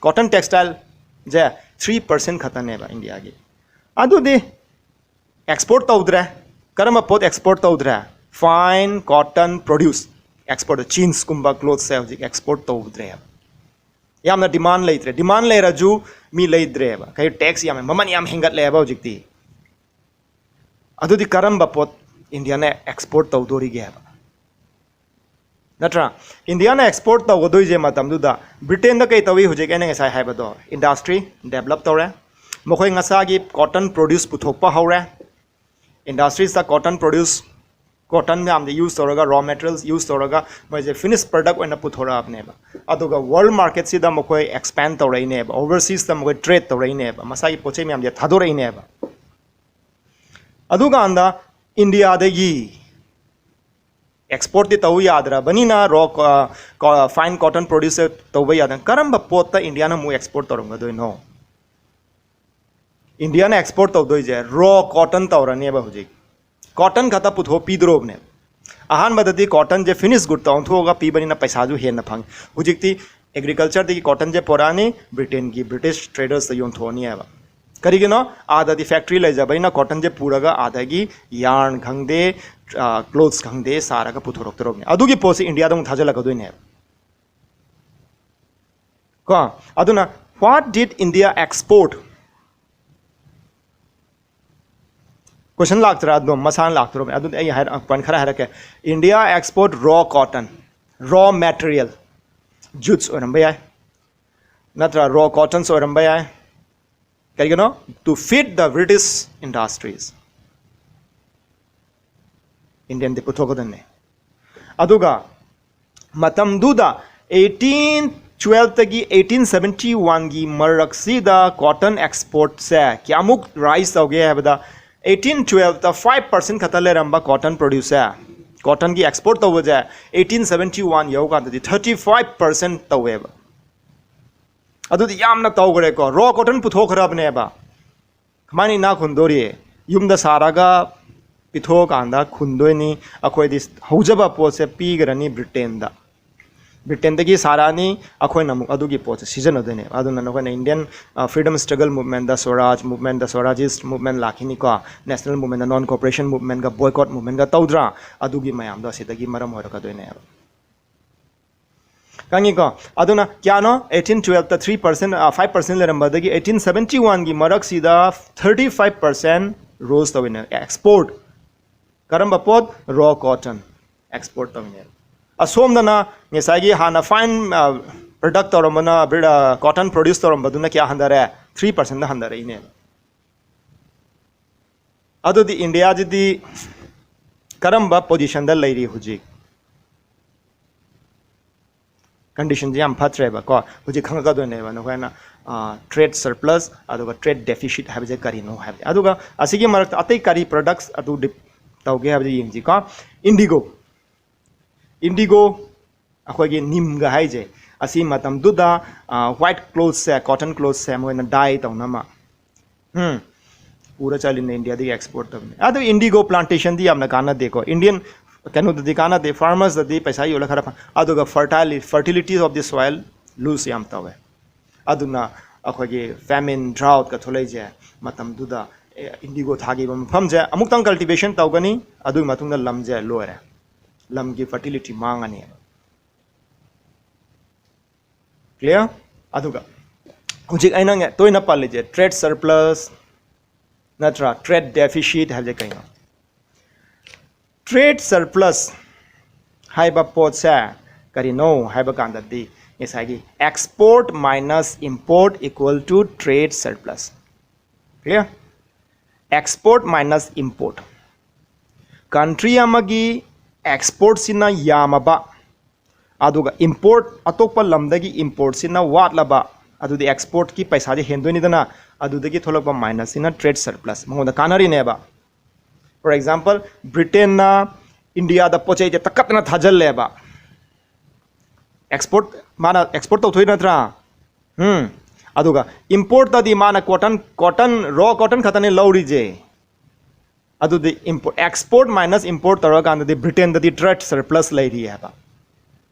cotton textileꯁꯦ ꯊ꯭ꯔꯤ ꯄꯥꯔꯁꯦꯟ ꯈꯛꯇꯅꯦꯕ ꯏꯟꯗꯤꯌꯥꯒꯤ꯫ ꯑꯗꯨꯗꯤ ꯑꯦꯛꯁꯄꯣꯔꯠ ꯇꯧꯗ꯭ꯔꯦ꯫ ꯀꯔꯝꯕ ꯄꯣꯠ ꯑꯦꯛꯁꯄꯣꯔꯠ ꯇꯧꯗ꯭ꯔꯦ? ꯐꯥꯏꯟ ꯀꯣꯇꯟ ꯄ꯭ꯔꯣꯗ꯭ꯌꯨꯁ ꯑꯦꯛꯁꯄꯣꯔꯠ, ꯖꯤꯟꯁꯀꯨꯝꯕ ꯀ꯭ꯂꯣꯠꯁꯦ ꯍꯧꯖꯤꯛ ꯑꯦꯛꯁꯄꯣꯔꯠ ꯇꯧꯗ꯭ꯔꯦꯕ꯫ ꯌꯥꯝꯅ ꯗꯤꯃꯥꯟ ꯂꯩꯇ꯭ꯔꯦ꯫ ꯗꯤꯃꯥꯟ ꯂꯩꯔꯁꯨ ꯃꯤ ꯂꯩꯗ꯭ꯔꯦꯕ꯫ ꯀꯩ, ꯇꯦꯛꯁ ꯌꯥꯝꯃꯦ, ꯃꯃꯜ ꯌꯥꯝ ꯍꯦꯟꯒꯠꯂꯦꯕ ꯍꯧꯖꯤꯛꯇꯤ꯫ ꯑꯗꯨꯗꯤ ꯀꯔꯝꯕ ꯄꯣꯠ ꯏꯟꯗꯤꯌꯥꯅ ꯑꯦꯛꯁꯄꯣꯔꯠ ꯇꯧꯗꯣꯔꯤꯒꯦꯕ? ꯅꯠꯇ꯭ꯔꯥ? ꯏꯟꯗꯤꯌꯥꯅ ꯑꯦꯛꯁꯄꯣꯔꯠ ꯇꯧꯒꯗꯣꯏꯁꯦ ꯃꯇꯝꯗꯨꯗ ꯕ꯭ꯔꯤꯇꯦꯟꯗ ꯀꯩ ꯇꯧꯏ? ꯍꯧꯖꯤꯛ ꯑꯩꯅ ꯉꯁꯥꯏ ꯍꯥꯏꯕꯗꯣ, ꯏꯟꯗꯁꯇ꯭ꯔꯤ ꯗꯦꯕꯂꯞ ꯇꯧꯔꯦ, ꯃꯈꯣꯏ ꯃꯁꯥꯒꯤ ꯀꯣꯇꯟ ꯄ꯭ꯔꯣꯗ꯭ꯌꯨꯁ ꯄꯨꯊꯣꯛꯄ ꯍꯧꯔꯦ꯫ ꯏꯟꯗꯁꯇ꯭ꯔꯤꯁꯇ ꯀꯣꯇꯟ ꯄ꯭ꯔꯣꯗ꯭ꯌꯨꯁ, ꯀꯣꯇꯟ ꯃꯌꯥꯝꯁꯦ ꯌꯨꯁ ꯇꯧꯔꯒ, ꯔꯣ ꯃꯦꯇꯔꯤꯌꯦꯜꯁ ꯌꯨꯁ ꯇꯧꯔꯒ ꯃꯣꯏꯁꯦ ꯐꯤꯅꯤꯁ ꯄ꯭ꯔꯗꯛ ꯑꯣꯏꯅ ꯄꯨꯊꯣꯔꯛꯑꯕꯅꯦꯕ꯫ ꯑꯗꯨꯒ ꯋꯥꯔꯜ ꯃꯥꯔꯀꯦꯠꯁꯤꯗ ꯃꯈꯣꯏ ꯑꯦꯛꯁꯄꯦꯟ ꯇꯧꯔꯛꯏꯅꯦꯕ, ꯑꯣꯚꯔꯁꯤꯁꯇ ꯃꯈꯣꯏ ꯇ꯭ꯔꯦꯠ ꯇꯧꯔꯛꯏꯅꯦꯕ, ꯃꯁꯥꯒꯤ ꯄꯣꯠ ꯆꯩ ꯃꯌꯥꯝꯁꯦ ꯊꯥꯗꯣꯔꯛꯏꯅꯦꯕ꯫ ꯑꯗꯨꯀꯥꯟꯗ ꯏꯟꯗꯤꯌꯥꯗꯒꯤ ꯑꯦꯛꯁꯄꯣꯔꯠꯇꯤ ꯇꯧ ꯌꯥꯗ꯭ꯔꯕꯅꯤꯅ, ꯔꯣ, ꯐꯥꯏꯟ ꯀꯣꯇꯟ ꯄ꯭ꯔꯣꯗ꯭ꯌꯨꯁ ꯇꯧꯕ ꯌꯥꯗꯅ ꯀꯔꯝꯕ ꯄꯣꯠꯇ ꯏꯟꯗꯤꯌꯥꯅ ꯑꯃꯨꯛ ꯑꯦꯛꯁꯄꯣꯔꯠ ꯇꯧꯔꯝꯒꯗꯣꯏꯅꯣ? ꯏꯟꯗꯤꯌꯥꯅ ꯑꯦꯛꯁꯄꯣꯔꯠ ꯇꯧꯗꯣꯏꯁꯦ ꯔꯣ ꯀꯣꯇꯟ ꯇꯧꯔꯅꯦꯕ꯫ ꯍꯧꯖꯤꯛ ꯀꯣꯇꯟ ꯈꯛꯇ ꯄꯨꯊꯣꯛꯄꯤꯗ꯭ꯔꯣꯕꯅꯦ꯫ ꯑꯍꯥꯟꯕꯗꯗꯤ ꯀꯣꯇꯟꯁꯦ ꯐꯤꯅꯤꯁ ꯒꯨꯗꯇ ꯑꯣꯟꯊꯣꯛꯑꯒ ꯄꯤꯕꯅꯤꯅ ꯄꯩꯁꯥꯁꯨ ꯍꯦꯟꯅ ꯐꯪꯉꯤ꯫ ꯍꯧꯖꯤꯛꯇꯤ ꯑꯦꯒ꯭ꯔꯤꯀꯜꯆꯔꯗꯒꯤ ꯀꯣꯇꯟꯁꯦ ꯄꯣꯔꯛꯑꯅꯤ, ꯕ꯭ꯔꯤꯇꯦꯟꯒꯤ, ꯕ꯭ꯔꯤꯇꯤꯁ ꯇ꯭ꯔꯦꯗꯔꯁꯇ ꯌꯣꯟꯊꯣꯛꯑꯅꯤ ꯍꯥꯏꯕ꯫ ꯀꯔꯤꯒꯤꯅꯣ? ꯑꯥꯗꯗꯤ ꯐꯦꯛꯇ꯭ꯔꯤ ꯂꯩꯖꯕꯅꯤꯅ ꯀꯣꯇꯟꯁꯦ ꯄꯨꯔꯒ ꯑꯥꯗꯒꯤ ꯌꯥꯔꯟ ꯈꯪꯗꯦ, ꯀ꯭ꯂꯣꯠꯁ ꯈꯪꯗꯦ ꯁꯥꯔꯒ ꯄꯨꯊꯣꯔꯛꯇꯧꯔꯕꯅꯤ꯫ ꯑꯗꯨꯒꯤ ꯄꯣꯠꯁꯦ ꯏꯟꯗꯤꯌꯥꯗ ꯑꯃꯨꯛ ꯊꯥꯖꯤꯜꯂꯛꯀꯗꯣꯏꯅꯦꯕ꯫ ꯀꯣ, ꯑꯗꯨꯅ, what did India export? ꯀꯣꯏꯁꯟ ꯂꯥꯛꯇ꯭ꯔꯥ? ꯑꯗꯨꯝ ꯃꯁꯥꯅ ꯂꯥꯛꯇ꯭ꯔꯣꯕꯅꯦ꯫ ꯑꯗꯨꯗꯤ ꯑꯩ ꯍꯥꯏꯔ-, ꯄꯣꯏꯟ ꯈꯔ ꯍꯥꯏꯔꯛꯀꯦ꯫ India export raw cotton, raw material, ꯖꯨꯠꯁ ꯑꯣꯏꯔꯝꯕ ꯌꯥꯏ, ꯅꯠꯇ꯭ꯔꯥ ꯔꯣ ꯀꯣꯇꯟꯁ ꯑꯣꯏꯔꯝꯕ ꯌꯥꯏ꯫ ꯀꯩꯒꯤꯅꯣ? To feed the British industries. ꯏꯟꯗꯤꯌꯟꯗꯤ ꯄꯨꯊꯣꯛꯀꯗꯕꯅꯦ꯫ ꯑꯗꯨꯒ ꯃꯇꯝꯗꯨꯗ eighteen twelve ꯇꯒꯤ eighteen seventy one ꯒꯤ ꯃꯔꯛꯁꯤꯗ cotton export ꯁꯦ ꯀꯌꯥꯃꯨꯛ rise ꯇꯧꯒꯦ ꯍꯥꯏꯕꯗ, eighteen twelve ꯇ five percent ꯈꯛꯇ ꯂꯩꯔꯝꯕ cotton produce ꯁꯦ, cotton ꯒꯤ export ꯇꯧꯕꯁꯦ eighteen seventy one ꯌꯧꯀꯥꯟꯗꯗꯤ thirty five percent ꯇꯧꯋꯦꯕ꯫ ꯑꯗꯨꯗꯤ ꯌꯥꯝꯅ ꯇꯧꯈ꯭ꯔꯦꯀꯣ, raw cotton ꯄꯨꯊꯣꯛꯈ꯭ꯔꯕꯅꯦꯕ꯫ ꯀꯃꯥꯏꯅ ꯏꯅꯥꯛ ꯈꯨꯟꯗꯣꯔꯤ? ꯌꯨꯝꯗ ꯁꯥꯔꯒ ꯄꯤꯊꯣꯛꯑꯀꯥꯟꯗ ꯈꯨꯟꯗꯣꯏꯅꯤ꯫ ꯑꯩꯈꯣꯏꯗꯤ ꯍꯧꯖꯕ ꯄꯣꯠꯁꯦ ꯄꯤꯈ꯭ꯔꯅꯤ ꯕ꯭ꯔꯤꯇꯦꯟꯗ꯫ ꯕ꯭ꯔꯤꯇꯦꯟꯗꯒꯤ ꯁꯥꯔꯛꯑꯅꯤ, ꯑꯩꯈꯣꯏꯅ ꯑꯃꯨꯛ ꯑꯗꯨꯒꯤ ꯄꯣꯠꯁꯦ ꯁꯤꯖꯤꯟꯅꯗꯣꯏꯅꯦꯕ꯫ ꯑꯗꯨꯅ ꯅꯈꯣꯏꯅ Indian, ꯑ, freedom struggle movement ꯗ Swaraj movement ꯗ Swarajist movement ꯂꯥꯛꯈꯤꯅꯤꯀꯣ, national movement ꯗ non cooperation movement ꯒ boycott movement ꯒ ꯇꯧꯗ꯭ꯔꯥ? ꯑꯗꯨꯒꯤ ꯃꯌꯥꯝꯗꯣ ꯑꯁꯤꯗꯒꯤ ꯃꯔꯝ ꯑꯣꯏꯔꯛꯀꯗꯣꯏꯅꯦꯕ꯫ ꯈꯪꯉꯤꯀꯣ? ꯑꯗꯨꯅ ꯀꯌꯥꯅꯣ? eighteen twelve ꯇ three percent, ꯑ, five percent ꯂꯩꯔꯝꯕꯗꯒꯤ eighteen seventy one ꯒꯤ ꯃꯔꯛꯁꯤꯗ thirty five percent rose ꯇꯧꯋꯤꯅꯦ export꯫ ꯀꯔꯝꯕ ꯄꯣꯠ? Raw cotton export ꯇꯧꯋꯤꯅꯦ꯫ ꯑꯁꯣꯝꯗꯅ ꯉꯁꯥꯏꯒꯤ ꯍꯥꯟꯅ fine, ꯑ, product ꯇꯧꯔꯝꯕꯅ, ꯑ, cotton produce ꯇꯧꯔꯝꯕꯗꯨꯅ ꯀꯌꯥ ꯍꯟꯊꯔꯦ? Three percent ꯍꯟꯊꯔꯛꯏꯅꯦ꯫ ꯑꯗꯨꯗꯤ ꯏꯟꯗꯤꯌꯥꯁꯤꯗꯤ ꯀꯔꯝꯕ position ꯗ ꯂꯩꯔꯤ ꯍꯧꯖꯤꯛ? Condition ꯁꯦ ꯌꯥꯝ ꯐꯠꯇ꯭ꯔꯦꯕꯀꯣ꯫ ꯍꯧꯖꯤꯛ ꯈꯪꯉꯛꯀꯗꯣꯏꯅꯦꯕ ꯅꯈꯣꯏꯅ, ꯑ, trade surplus ꯑꯗꯨꯒ trade deficit ꯍꯥꯏꯕꯁꯦ ꯀꯔꯤꯅꯣ ꯍꯥꯏꯕꯁꯦ꯫ ꯑꯗꯨꯒ ꯑꯁꯤꯒꯤ ꯃꯔꯛꯇ ꯑꯇꯩ ꯀꯔꯤ products ꯑꯗꯨ ꯗꯤꯞ ꯇꯧꯒꯦ ꯍꯥꯏꯕꯗꯨ ꯌꯦꯡꯁꯤꯀꯣ꯫ Indigo, indigo ꯑꯩꯈꯣꯏꯒꯤ ꯅꯤꯝꯒ ꯍꯥꯏꯁꯦ, ꯑꯁꯤ ꯃꯇꯝꯗꯨꯗ, ꯑ, white clothes ꯁꯦ, cotton clothes ꯁꯦ ꯃꯣꯏꯅ dye ꯇꯧꯅꯕ, ꯎꯝ, ꯄꯨꯔ ꯆꯠꯂꯤꯅꯦ, ꯏꯟꯗꯤꯌꯥꯗꯒꯤ export ꯇꯧꯔꯤꯅꯦ꯫ ꯑꯗꯨ indigo plantation ꯗꯤ ꯌꯥꯝꯅ ꯀꯥꯟꯅꯗꯦꯀꯣ, Indian ꯀꯩꯅꯣꯗꯗꯤ ꯀꯥꯟꯅꯗꯦ, farmers ꯗꯗꯤ ꯄꯩꯁꯥ ꯌꯣꯜꯂ ꯈꯔ ꯐꯪ-, ꯑꯗꯨꯒ fertili-, fertility of the soil lose ꯌꯥꯝ ꯇꯧꯋꯦ꯫ ꯑꯗꯨꯅ ꯑꯩꯈꯣꯏꯒꯤ famine, drought ꯀ ꯊꯣꯛꯂꯛꯏꯁꯦ ꯃꯇꯝꯗꯨꯗ, ꯑꯦ, indigo ꯊꯥꯈꯤꯕ ꯃꯐꯝꯁꯦ ꯑꯃꯨꯛꯇꯪ cultivation ꯇꯧꯒꯅꯤ, ꯑꯗꯨꯒꯤ ꯃꯇꯨꯡꯗ ꯂꯝꯁꯦ ꯂꯣꯏꯔꯦ, ꯂꯝꯒꯤ fertility ꯃꯥꯡꯉꯅꯤ꯫ Clear? ꯑꯗꯨꯒ ꯍꯧꯖꯤꯛ ꯑꯩꯅ ꯉ-, ꯇꯣꯏꯅ ꯄꯜꯂꯤꯁꯦ trade surplus ꯅꯠꯇ꯭ꯔꯥ, trade deficit ꯍꯥꯏꯕꯁꯦ ꯀꯩꯅꯣ? Trade surplus ꯍꯥꯏꯕ ꯄꯣꯠꯁꯦ ꯀꯔꯤꯅꯣ ꯍꯥꯏꯕ ꯀꯥꯟꯗꯗꯤ ꯉꯁꯥꯏꯒꯤ export minus import equal to trade surplus꯫ Clear? Export minus import꯫ Country ꯑꯃꯒꯤ export ꯁꯤꯅ ꯌꯥꯝꯃꯕ, ꯑꯗꯨꯒ import, ꯑꯇꯣꯞꯄ ꯂꯝꯗꯒꯤ importꯁꯤꯅ ꯋꯥꯠꯂꯕ, ꯑꯗꯨꯗꯤ exportꯀꯤ ꯄꯩꯁꯥꯁꯦ ꯍꯦꯟꯗꯣꯏꯅꯤꯗꯅ, ꯑꯗꯨꯗꯒꯤ ꯊꯣꯛꯂꯛꯄ minusꯁꯤꯅ trade surplus, ꯃꯉꯣꯟꯗ ꯀꯥꯟꯅꯔꯤꯅꯦꯕ꯫ For example, Britainꯅ Indiaꯗ ꯄꯣꯠ ꯆꯩꯁꯦ ꯇꯛꯈꯠꯇꯅ ꯊꯥꯖꯤꯜꯂꯦꯕ, export, ꯃꯥꯅ export ꯇꯧꯊꯣꯛꯏ ꯅꯠꯇ꯭ꯔꯥ? ꯎꯝ꯫ ꯑꯗꯨꯒ importꯇꯗꯤ ꯃꯥꯅ cotton, cotton, raw cotton ꯈꯛꯇꯅꯦ ꯂꯧꯔꯤꯁꯦ꯫ ꯑꯗꯨꯗꯤ import, export minus import ꯇꯧꯔꯀꯥꯟꯗꯗꯤ Britainꯗꯗꯤ trade surplus ꯂꯩꯔꯤ ꯍꯥꯏꯕ꯫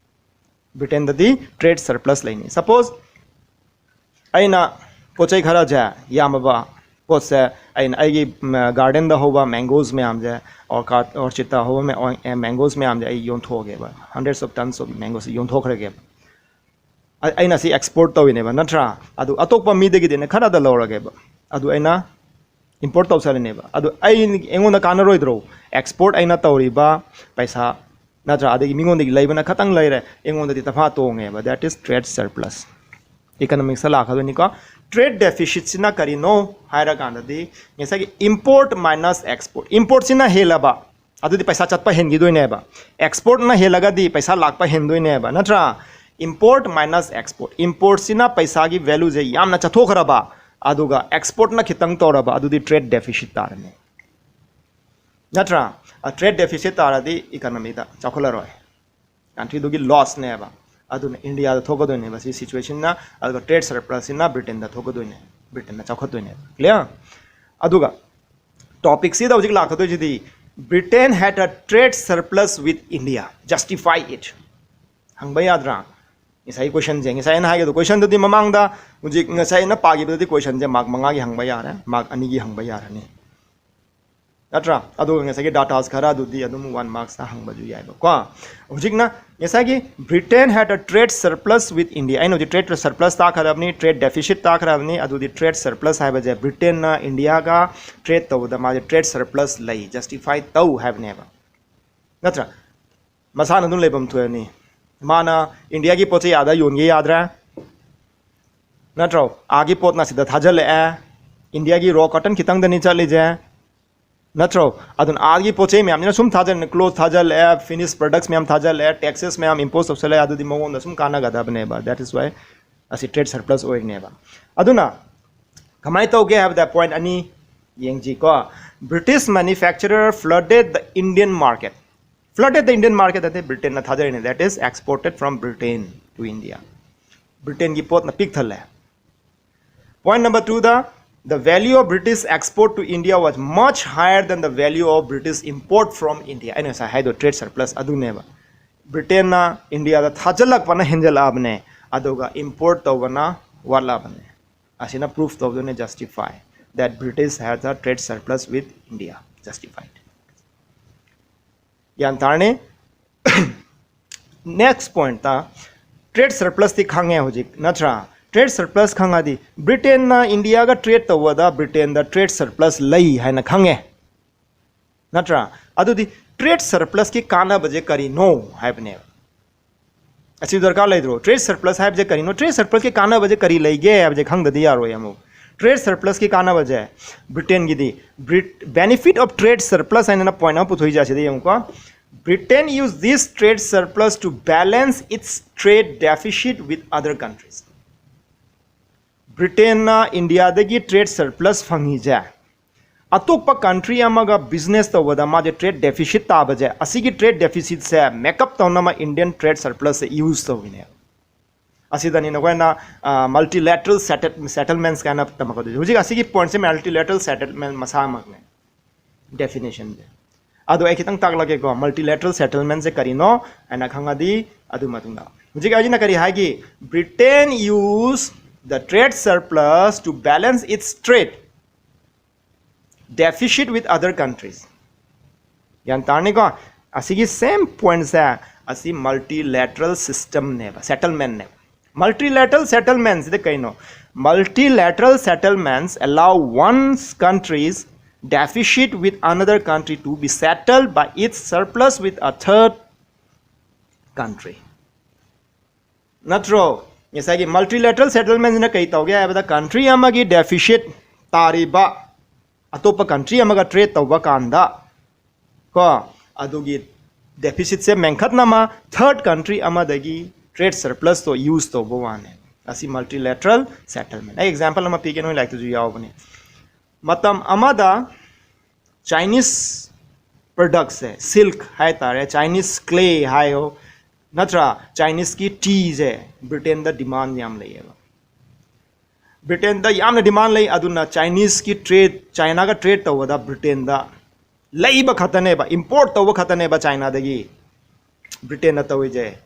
Britainꯗꯗꯤ trade surplus ꯂꯩꯅꯤ꯫ Suppose ꯑꯩꯅ ꯄꯣꯠ ꯆꯩ ꯈꯔꯁꯦ, ꯌꯥꯝꯃꯕ ꯄꯣꯠꯁꯦ, ꯑꯩꯅ ꯑꯩꯒꯤ gardenꯗ ꯍꯧꯕ mangoes ꯃꯌꯥꯝꯁꯦ, orchard, orchardꯇ ꯍꯧꯕ mangoes ꯃꯌꯥꯝꯁꯦ ꯑꯩ ꯌꯣꯟꯊꯣꯛꯑꯒꯦꯕ, hundreds of tons of mangoes ꯌꯣꯟꯊꯣꯛꯈ꯭ꯔꯒꯦꯕ꯫ ꯑꯩꯅ ꯁꯤ export ꯇꯧꯔꯤꯅꯦꯕ, ꯅꯠꯇ꯭ꯔꯥ? ꯑꯗꯨ ꯑꯇꯣꯞꯄ ꯃꯤꯗꯒꯤꯗꯤ ꯑꯩꯅ ꯈꯔꯗ ꯂꯧꯔꯒꯦꯕ, ꯑꯗꯨ ꯑꯩꯅ import ꯇꯧꯁꯜꯂꯤꯅꯦꯕ꯫ ꯑꯗꯨ ꯑꯩ, ꯑꯩꯉꯣꯟꯗ ꯀꯥꯟꯅꯔꯣꯏꯗ꯭ꯔꯣ? Export ꯑꯩꯅ ꯇꯧꯔꯤꯕ ꯄꯩꯁꯥ, ꯅꯠꯇ꯭ꯔꯥ? ꯑꯗꯒꯤ ꯃꯤꯉꯣꯟꯗꯒꯤ ꯂꯩꯕꯅ ꯈꯇꯪ ꯂꯩꯔꯦ, ꯑꯩꯉꯣꯟꯗꯗꯤ ꯇꯐꯥ ꯇꯣꯡꯉꯦꯕ꯫ That is trade surplus꯫ Economicsꯇ ꯂꯥꯛꯀꯗꯣꯏꯅꯤꯀꯣ꯫ Trade deficitꯁꯤꯅ ꯀꯔꯤꯅꯣ ꯍꯥꯏꯔꯀꯥꯟꯗꯗꯤ, ꯉꯁꯥꯏꯒꯤ import minus export, importꯁꯤꯅ ꯍꯦꯜꯂꯕ, ꯑꯗꯨꯗꯤ ꯄꯩꯁꯥ ꯆꯠꯄ ꯍꯦꯟꯈꯤꯗꯣꯏꯅꯦꯕ꯫ Exportꯅ ꯍꯦꯜꯂꯒꯗꯤ ꯄꯩꯁꯥ ꯂꯥꯛꯄ ꯍꯦꯟꯗꯣꯏꯅꯦꯕ, ꯅꯠꯇ꯭ꯔꯥ? Import minus export, importꯁꯤꯅ ꯄꯩꯁꯥꯒꯤ valueꯁꯦ ꯌꯥꯝꯅ ꯆꯠꯊꯣꯛꯈ꯭ꯔꯕ, ꯑꯗꯨꯒ exportꯅ ꯈꯤꯇꯪ ꯇꯧꯔꯕ, ꯑꯗꯨꯗꯤ trade deficit ꯇꯥꯔꯅꯤ, ꯅꯠꯇ꯭ꯔꯥ? Trade deficit ꯇꯥꯔꯗꯤ economyꯗ ꯆꯥꯎꯈꯠꯂꯔꯣꯏ, countryꯗꯨꯒꯤ lossꯅꯦꯕ꯫ ꯑꯗꯨꯅ Indiaꯗ ꯊꯣꯛꯀꯗꯣꯏꯅꯦꯕ ꯁꯤ situationꯅ꯫ ꯑꯗꯨꯒ trade surplusꯁꯤꯅ Britainꯗ ꯊꯣꯛꯀꯗꯣꯏꯅꯦ, Britainꯅ ꯆꯥꯎꯈꯠꯇꯣꯏꯅꯦꯕ꯫ Clear? ꯑꯗꯨꯒ topicꯁꯤꯗ ꯍꯧꯖꯤꯛ ꯂꯥꯛꯀꯗꯣꯏꯁꯤꯗꯤ, Britain had a trade surplus with India, justify it꯫ ꯍꯪꯕ ꯌꯥꯗ꯭ꯔꯥ? ꯉꯁꯥꯏ questionꯁꯦ, ꯉꯁꯥꯏ ꯑꯩꯅ ꯍꯥꯏꯒꯗꯣ questionꯗꯨꯗꯤ ꯃꯃꯥꯡꯗ, ꯍꯧꯖꯤꯛ ꯉꯁꯥꯏ ꯑꯩꯅ ꯄꯥꯈꯤꯕꯗꯗꯤ questionꯁꯦ mark ꯃꯉꯥꯒꯤ ꯍꯪꯕ ꯌꯥꯔꯦ, mark ꯑꯅꯤꯒꯤ ꯍꯪꯕ ꯌꯥꯔꯅꯤ, ꯅꯠꯇ꯭ꯔꯥ? ꯑꯗꯨꯒ ꯉꯁꯥꯏꯒꯤ datas ꯈꯔ ꯑꯗꯨꯗꯤ ꯑꯗꯨꯝ one marksꯇ ꯍꯪꯕꯁꯨ ꯌꯥꯏꯕꯀꯣ꯫ ꯍꯧꯖꯤꯛꯅ ꯉꯁꯥꯏꯒꯤ Britain had a trade surplus with India, ꯑꯩꯅ ꯍꯧꯖꯤꯛ trade surplus ꯇꯥꯛꯈ꯭ꯔꯕꯅꯤ, trade deficit ꯇꯥꯛꯈ꯭ꯔꯕꯅꯤ꯫ ꯑꯗꯨꯗꯤ trade surplus ꯍꯥꯏꯕꯁꯦ Britainꯅ Indiaꯒ trade ꯇꯧꯕꯗ ꯃꯥꯁꯦ trade surplus ꯂꯩ, justify ꯇꯧ ꯍꯥꯏꯕꯅꯦꯕ, ꯅꯠꯇ꯭ꯔꯥ? ꯃꯁꯥꯅ ꯑꯗꯨꯝ ꯂꯩꯐꯝ ꯊꯣꯛꯑꯅꯤ꯫ ꯃꯥꯅ Indiaꯒꯤ ꯄꯣꯠ ꯆꯩ ꯑꯥꯗ ꯌꯣꯟꯒꯦ ꯌꯥꯗ꯭ꯔꯦ, ꯅꯠꯇ꯭ꯔꯣ? ꯑꯥꯒꯤ ꯄꯣꯠꯅ ꯁꯤꯗ ꯊꯥꯖꯤꯜꯂꯛꯑꯦ, Indiaꯒꯤ raw cotton ꯈꯤꯇꯪꯗꯅꯤ ꯆꯠꯂꯤꯁꯦ, ꯅꯠꯇ꯭ꯔꯣ? ꯑꯗꯨꯅ ꯑꯥꯒꯤ ꯄꯣꯠ ꯆꯩ ꯃꯌꯥꯝꯁꯤꯅ ꯁꯨꯝ ꯊꯥꯖꯤꯜꯂꯦ, clothes ꯊꯥꯖꯤꯜꯂꯛꯑꯦ, finished products ꯃꯌꯥꯝ ꯊꯥꯖꯤꯜꯂꯛꯑꯦ, taxes ꯃꯌꯥꯝ impose ꯇꯧꯁꯜꯂꯛꯑꯦ, ꯑꯗꯨꯗꯤ ꯃꯉꯣꯟꯗ ꯁꯨꯝ ꯀꯥꯟꯅꯒꯗꯕꯅꯦꯕ꯫ That is why ꯑꯁꯤ trade surplus ꯑꯣꯏꯔꯤꯅꯦꯕ꯫ ꯑꯗꯨꯅ ꯀꯃꯥꯏꯅ ꯇꯧꯒꯦ ꯍꯥꯏꯕꯗ point ꯑꯅꯤ ꯌꯦꯡꯁꯤꯀꯣ꯫ British manufacturer flooded the Indian market. Flooded the Indian market ꯅꯠꯇꯦ, ꯕ꯭ꯔꯤꯇꯦꯟꯅ ꯊꯥꯗꯔꯤꯅꯦ, that is exported from Britain to India. ꯕ꯭ꯔꯤꯇꯦꯟꯒꯤ ꯄꯣꯠꯅ ꯄꯤꯛ ꯊꯜꯂꯦ꯫ Point number two the, the value of British export to India was much higher than the value of British import from India. ꯑꯩꯅ ꯉꯁꯥꯏ ꯍꯥꯏꯗꯣ trade surplus ꯑꯗꯨꯅꯦꯕ꯫ ꯕ꯭ꯔꯤꯇꯦꯟꯅ ꯏꯟꯗꯤꯌꯥꯗ ꯊꯥꯖꯤꯜꯂꯛꯄꯅ ꯍꯦꯟꯖꯜꯂꯛꯑꯕꯅꯦ, ꯑꯗꯨꯒ import ꯇꯧꯕꯅ ꯋꯥꯠꯂꯛꯑꯕꯅꯦ꯫ ꯑꯁꯤꯅ proof ꯇꯧꯗꯣꯏꯅꯦ, justify that British has a trade surplus with India. Justified. ꯒ꯭ꯌꯥꯟ ꯇꯥꯔꯅꯤ꯫ Next point ꯇ, trade surplus ꯇꯤ ꯈꯪꯉꯦ ꯍꯧꯖꯤꯛ, ꯅꯠꯇ꯭ꯔꯥ? Trade surplus ꯈꯪꯉꯗꯤ ꯕ꯭ꯔꯤꯇꯦꯟꯅ ꯏꯟꯗꯤꯌꯥꯒ trade ꯇꯧꯕꯗ ꯕ꯭ꯔꯤꯇꯦꯟꯗ trade surplus ꯂꯩ ꯍꯥꯏꯅ ꯈꯪꯉꯦ, ꯅꯠꯇ꯭ꯔꯥ? ꯑꯗꯨꯗꯤ trade surplus ꯀꯤ ꯀꯥꯟꯅꯕꯁꯦ ꯀꯔꯤꯅꯣ ꯍꯥꯏꯕꯅꯦꯕ꯫ ꯑꯁꯤ ꯗꯔꯀꯥꯔ ꯂꯩꯇ꯭ꯔꯣ? Trade surplus ꯍꯥꯏꯕꯁꯦ ꯀꯔꯤꯅꯣ? Trade surplus ꯀꯤ ꯀꯥꯟꯅꯕꯁꯦ ꯀꯔꯤ ꯂꯩꯒꯦ ꯍꯥꯏꯕꯁꯦ ꯈꯪꯗꯗꯤ ꯌꯥꯔꯣꯏ ꯑꯃꯨꯛ꯫ Trade surplus ꯀꯤ ꯀꯥꯟꯅꯕꯁꯦ, ꯕ꯭ꯔꯤꯇꯦꯟꯒꯤꯗꯤ, Brit-, benefit of trade surplus ꯍꯥꯏꯅ point ꯑꯃ ꯄꯨꯊꯣꯛꯏꯁꯦ ꯑꯁꯤꯗ ꯌꯦꯡꯉꯨꯀꯣ꯫ Britain use this trade surplus to balance its trade deficit with other countries. ꯕ꯭ꯔꯤꯇꯦꯟꯅ ꯏꯟꯗꯤꯌꯥꯗꯒꯤ trade surplus ꯐꯪꯉꯤꯁꯦ, ꯑꯇꯣꯞꯄ country ꯑꯃꯒ business ꯇꯧꯕꯗ ꯃꯥꯁꯦ trade deficit ꯇꯥꯕꯁꯦ, ꯑꯁꯤꯒꯤ trade deficit ꯁꯦ make up ꯇꯧꯅꯕ Indian trade surplus ꯁꯦ use ꯇꯧꯔꯤꯅꯦ꯫ ꯑꯁꯤꯗꯅꯤ ꯅꯈꯣꯏꯅ, ꯑ, multilateral settle-, settlements ꯀꯥꯏꯅ ꯇꯝꯃꯛꯀꯗꯣꯏꯁꯦ꯫ ꯍꯧꯖꯤꯛ ꯑꯁꯤꯒꯤ point ꯁꯦ multilateral settlement ꯃꯁꯥꯃꯛꯅꯦ, definition ꯁꯦ꯫ ꯑꯗꯣ ꯑꯩ ꯈꯤꯇꯪ ꯇꯥꯛꯂꯛꯀꯦꯀꯣ, multilateral settlement ꯁꯦ ꯀꯔꯤꯅꯣ ꯍꯥꯏꯅ ꯈꯪꯉꯗꯤ ꯑꯗꯨ ꯃꯇꯨꯡꯗ꯫ ꯍꯧꯖꯤꯛ ꯑꯩꯅ ꯀꯔꯤ ꯍꯥꯏꯒꯤ? Britain use the trade surplus to balance its trade deficit with other countries. ꯒ꯭ꯌꯥꯟ ꯇꯥꯔꯅꯤꯀꯣ? ꯑꯁꯤꯒꯤ same point ꯁꯦ, ꯑꯁꯤ multilateral system ꯅꯦꯕ, settlement ꯅꯦꯕ꯫ Multilateral settlement ꯁꯤꯗ ꯀꯩꯅꯣ? Multilateral settlements allow one country's deficit with another country to be settled by its surplus with a third country. ꯅꯠꯇ꯭ꯔꯣ? ꯉꯁꯥꯏꯒꯤ multilateral settlement ꯁꯤꯅ ꯀꯩ ꯇꯧꯒꯦ ꯍꯥꯏꯕꯗ, country ꯑꯃꯒꯤ deficit ꯇꯥꯔꯤꯕ ꯑꯇꯣꯞꯄ country ꯑꯃꯒ trade ꯇꯧꯕ ꯀꯥꯟꯗ ꯀꯣ, ꯑꯗꯨꯒꯤ deficit ꯁꯦ ꯃꯦꯟꯈꯠꯅꯕ third country ꯑꯃꯗꯒꯤ trade surplus ꯇꯣ use ꯇꯧꯕ ꯋꯥꯅꯦ꯫ ꯑꯁꯤ multilateral settlement꯫ ꯑꯩ example ꯑꯃ ꯄꯤꯒꯦ, ꯅꯣꯏ ꯂꯥꯏꯔꯤꯛꯇꯁꯨ ꯌꯥꯎꯕꯅꯦ꯫ ꯃꯇꯝ ꯑꯃꯗ Chinese product ꯁꯦ, silk ꯍꯥꯏꯇꯥꯔꯦ, Chinese clay ꯍꯥꯏꯌꯣ, ꯅꯠꯇ꯭ꯔꯥ, Chinese ꯀꯤ tea ꯁꯦ Britain ꯗ demand ꯌꯥꯝ ꯂꯩꯌꯦꯕ꯫ Britain ꯗ ꯌꯥꯝꯅ demand ꯂꯩ, ꯑꯗꯨꯅ Chinese ꯀꯤ trade, China ꯒ trade ꯇꯧꯕꯗ Britain ꯗ ꯂꯩꯕ ꯈꯛꯇꯅꯦꯕ, import ꯇꯧꯕ ꯈꯛꯇꯅꯦꯕ China ꯗꯒꯤ Britain ꯅ ꯇꯧꯔꯤꯁꯦ꯫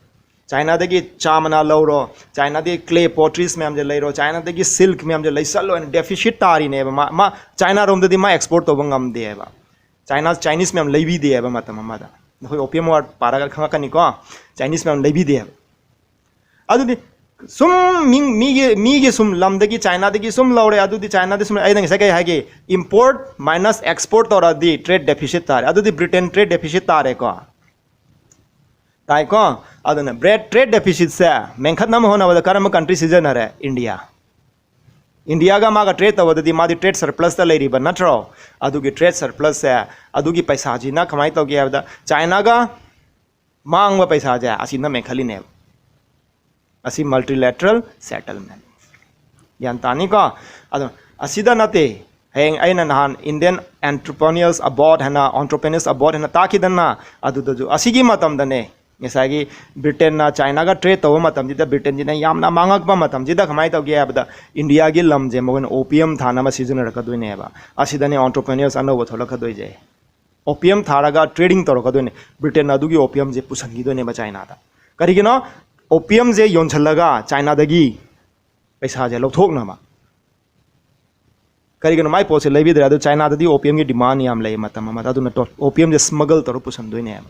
China ꯗꯒꯤ ꯆꯥ ꯃꯅꯥ ꯂꯧꯔꯣ, China ꯗꯒꯤ clay potteries ꯃꯌꯥꯝꯁꯦ ꯂꯩꯔꯣ, China ꯗꯒꯤ silk ꯃꯌꯥꯝꯁꯦ ꯂꯩꯁꯜꯂꯣ ꯍꯥꯏꯅ deficit ꯇꯥꯔꯤꯅꯦꯕ꯫ ꯃꯥ, ꯃꯥ China ꯔꯣꯝꯗꯗꯤ ꯃꯥ export ꯇꯧꯕ ꯉꯝꯗꯦꯕ꯫ China, Chinese ꯃꯌꯥꯝ ꯂꯩꯕꯤꯗꯦꯕ ꯃꯇꯝ ꯑꯃꯗ꯫ ꯅꯈꯣꯏ Opium War ꯄꯥꯔꯒ ꯈꯪꯉꯛꯀꯅꯤꯀꯣ, Chinese ꯃꯌꯥꯝ ꯂꯩꯕꯤꯗꯦꯕ꯫ ꯑꯗꯨꯗꯤ ꯁꯨꯝ ꯃꯤ, ꯃꯤꯒꯤ, ꯃꯤꯒꯤ ꯁꯨꯝ ꯂꯝꯗꯒꯤ, China ꯗꯒꯤ ꯁꯨꯝ ꯂꯧꯔꯦ, ꯑꯗꯨꯗꯤ China ꯗꯤ ꯁꯨꯝ, ꯑꯩꯅ ꯉꯁꯥꯏ ꯀꯩ ꯍꯥꯏꯒꯦ, import minus export ꯇꯧꯔꯗꯤ trade deficit ꯇꯥꯔꯦ꯫ ꯑꯗꯨꯗꯤ Britain trade deficit ꯇꯥꯔꯦꯀꯣ꯫ ꯇꯥꯏꯀꯣ? ꯑꯗꯨꯅ ꯕ꯭ꯔꯦꯠ, trade deficit ꯁꯦ ꯃꯦꯟꯈꯠꯅꯕ ꯍꯣꯠꯅꯕꯗ ꯀꯔꯝꯕ country ꯁꯤꯖꯤꯟꯅꯔꯦ? India꯫ India ꯒ ꯃꯥꯒ trade ꯇꯧꯕꯗꯗꯤ ꯃꯥꯗꯤ trade surplus ꯇ ꯂꯩꯔꯤꯕ ꯅꯠꯇ꯭ꯔꯣ? ꯑꯗꯨꯒꯤ trade surplus ꯁꯦ, ꯑꯗꯨꯒꯤ ꯄꯩꯁꯥꯁꯤꯅ ꯀꯃꯥꯏꯅ ꯇꯧꯒꯦ ꯍꯥꯏꯕꯗ, China ꯒ ꯃꯥꯡꯕ ꯄꯩꯁꯥꯁꯦ ꯑꯁꯤꯅ ꯃꯦꯟꯈꯠꯂꯤꯅꯦꯕ꯫ ꯑꯁꯤ multilateral settlement꯫ ꯒ꯭ꯌꯥꯟ ꯇꯥꯅꯤꯀꯣ? ꯑꯗꯣ ꯑꯁꯤꯗ ꯅꯠꯇꯦ, ꯍꯌꯦꯡ ꯑꯩꯅ ꯅꯍꯥꯟ Indian Entrepreneurs Abroad ꯍꯥꯏꯅ, Entrepreneurs Abroad ꯍꯥꯏꯅ ꯇꯥꯛꯈꯤꯗꯅ, ꯑꯗꯨꯗꯁꯨ ꯑꯁꯤꯒꯤ ꯃꯇꯝꯗꯅꯦ, ꯉꯁꯥꯏꯒꯤ Britain ꯅ China ꯒ trade ꯇꯧꯕ ꯃꯇꯝꯁꯤꯗ, Britain ꯁꯤꯅ ꯌꯥꯝꯅ ꯃꯥꯡꯉꯛꯄ ꯃꯇꯝꯁꯤꯗ ꯀꯃꯥꯏꯅ ꯇꯧꯒꯦ ꯍꯥꯏꯕꯗ, India ꯒꯤ ꯂꯝꯁꯦ ꯃꯈꯣꯏꯅ opium ꯊꯥꯅꯕ ꯁꯤꯖꯤꯟꯅꯔꯛꯀꯗꯣꯏꯅꯦꯕ꯫ ꯑꯁꯤꯗꯅꯦ entrepreneurs ꯑꯅꯧꯕ ꯊꯣꯛꯂꯛꯀꯗꯣꯏꯁꯦ꯫ Opium ꯊꯥꯔꯒ trading ꯇꯧꯔꯛꯀꯗꯣꯏꯅꯦ꯫ Britain ꯅ ꯑꯗꯨꯒꯤ opium ꯁꯦ ꯄꯨꯁꯟꯈꯤꯗꯣꯏꯅꯦꯕ China ꯗ꯫ ꯀꯔꯤꯒꯤꯅꯣ? Opium ꯁꯦ ꯌꯣꯟꯁꯤꯜꯂꯒ China ꯗꯒꯤ ꯄꯩꯁꯥꯁꯦ ꯂꯧꯊꯣꯛꯅꯕ꯫ ꯀꯔꯤꯒꯤꯅꯣ ꯃꯥꯏ ꯄꯣꯠꯁꯦ ꯂꯩꯕꯤꯗ꯭ꯔꯦ? ꯑꯗꯨ China ꯗꯗꯤ opium ꯒꯤ demand ꯌꯥꯝ ꯂꯩ ꯃꯇꯝ ꯑꯃꯗ, ꯑꯗꯨꯅ ꯇꯣ-, opium ꯁꯦ smuggle ꯇꯧꯔ ꯄꯨꯁꯟꯗꯣꯏꯅꯦꯕ꯫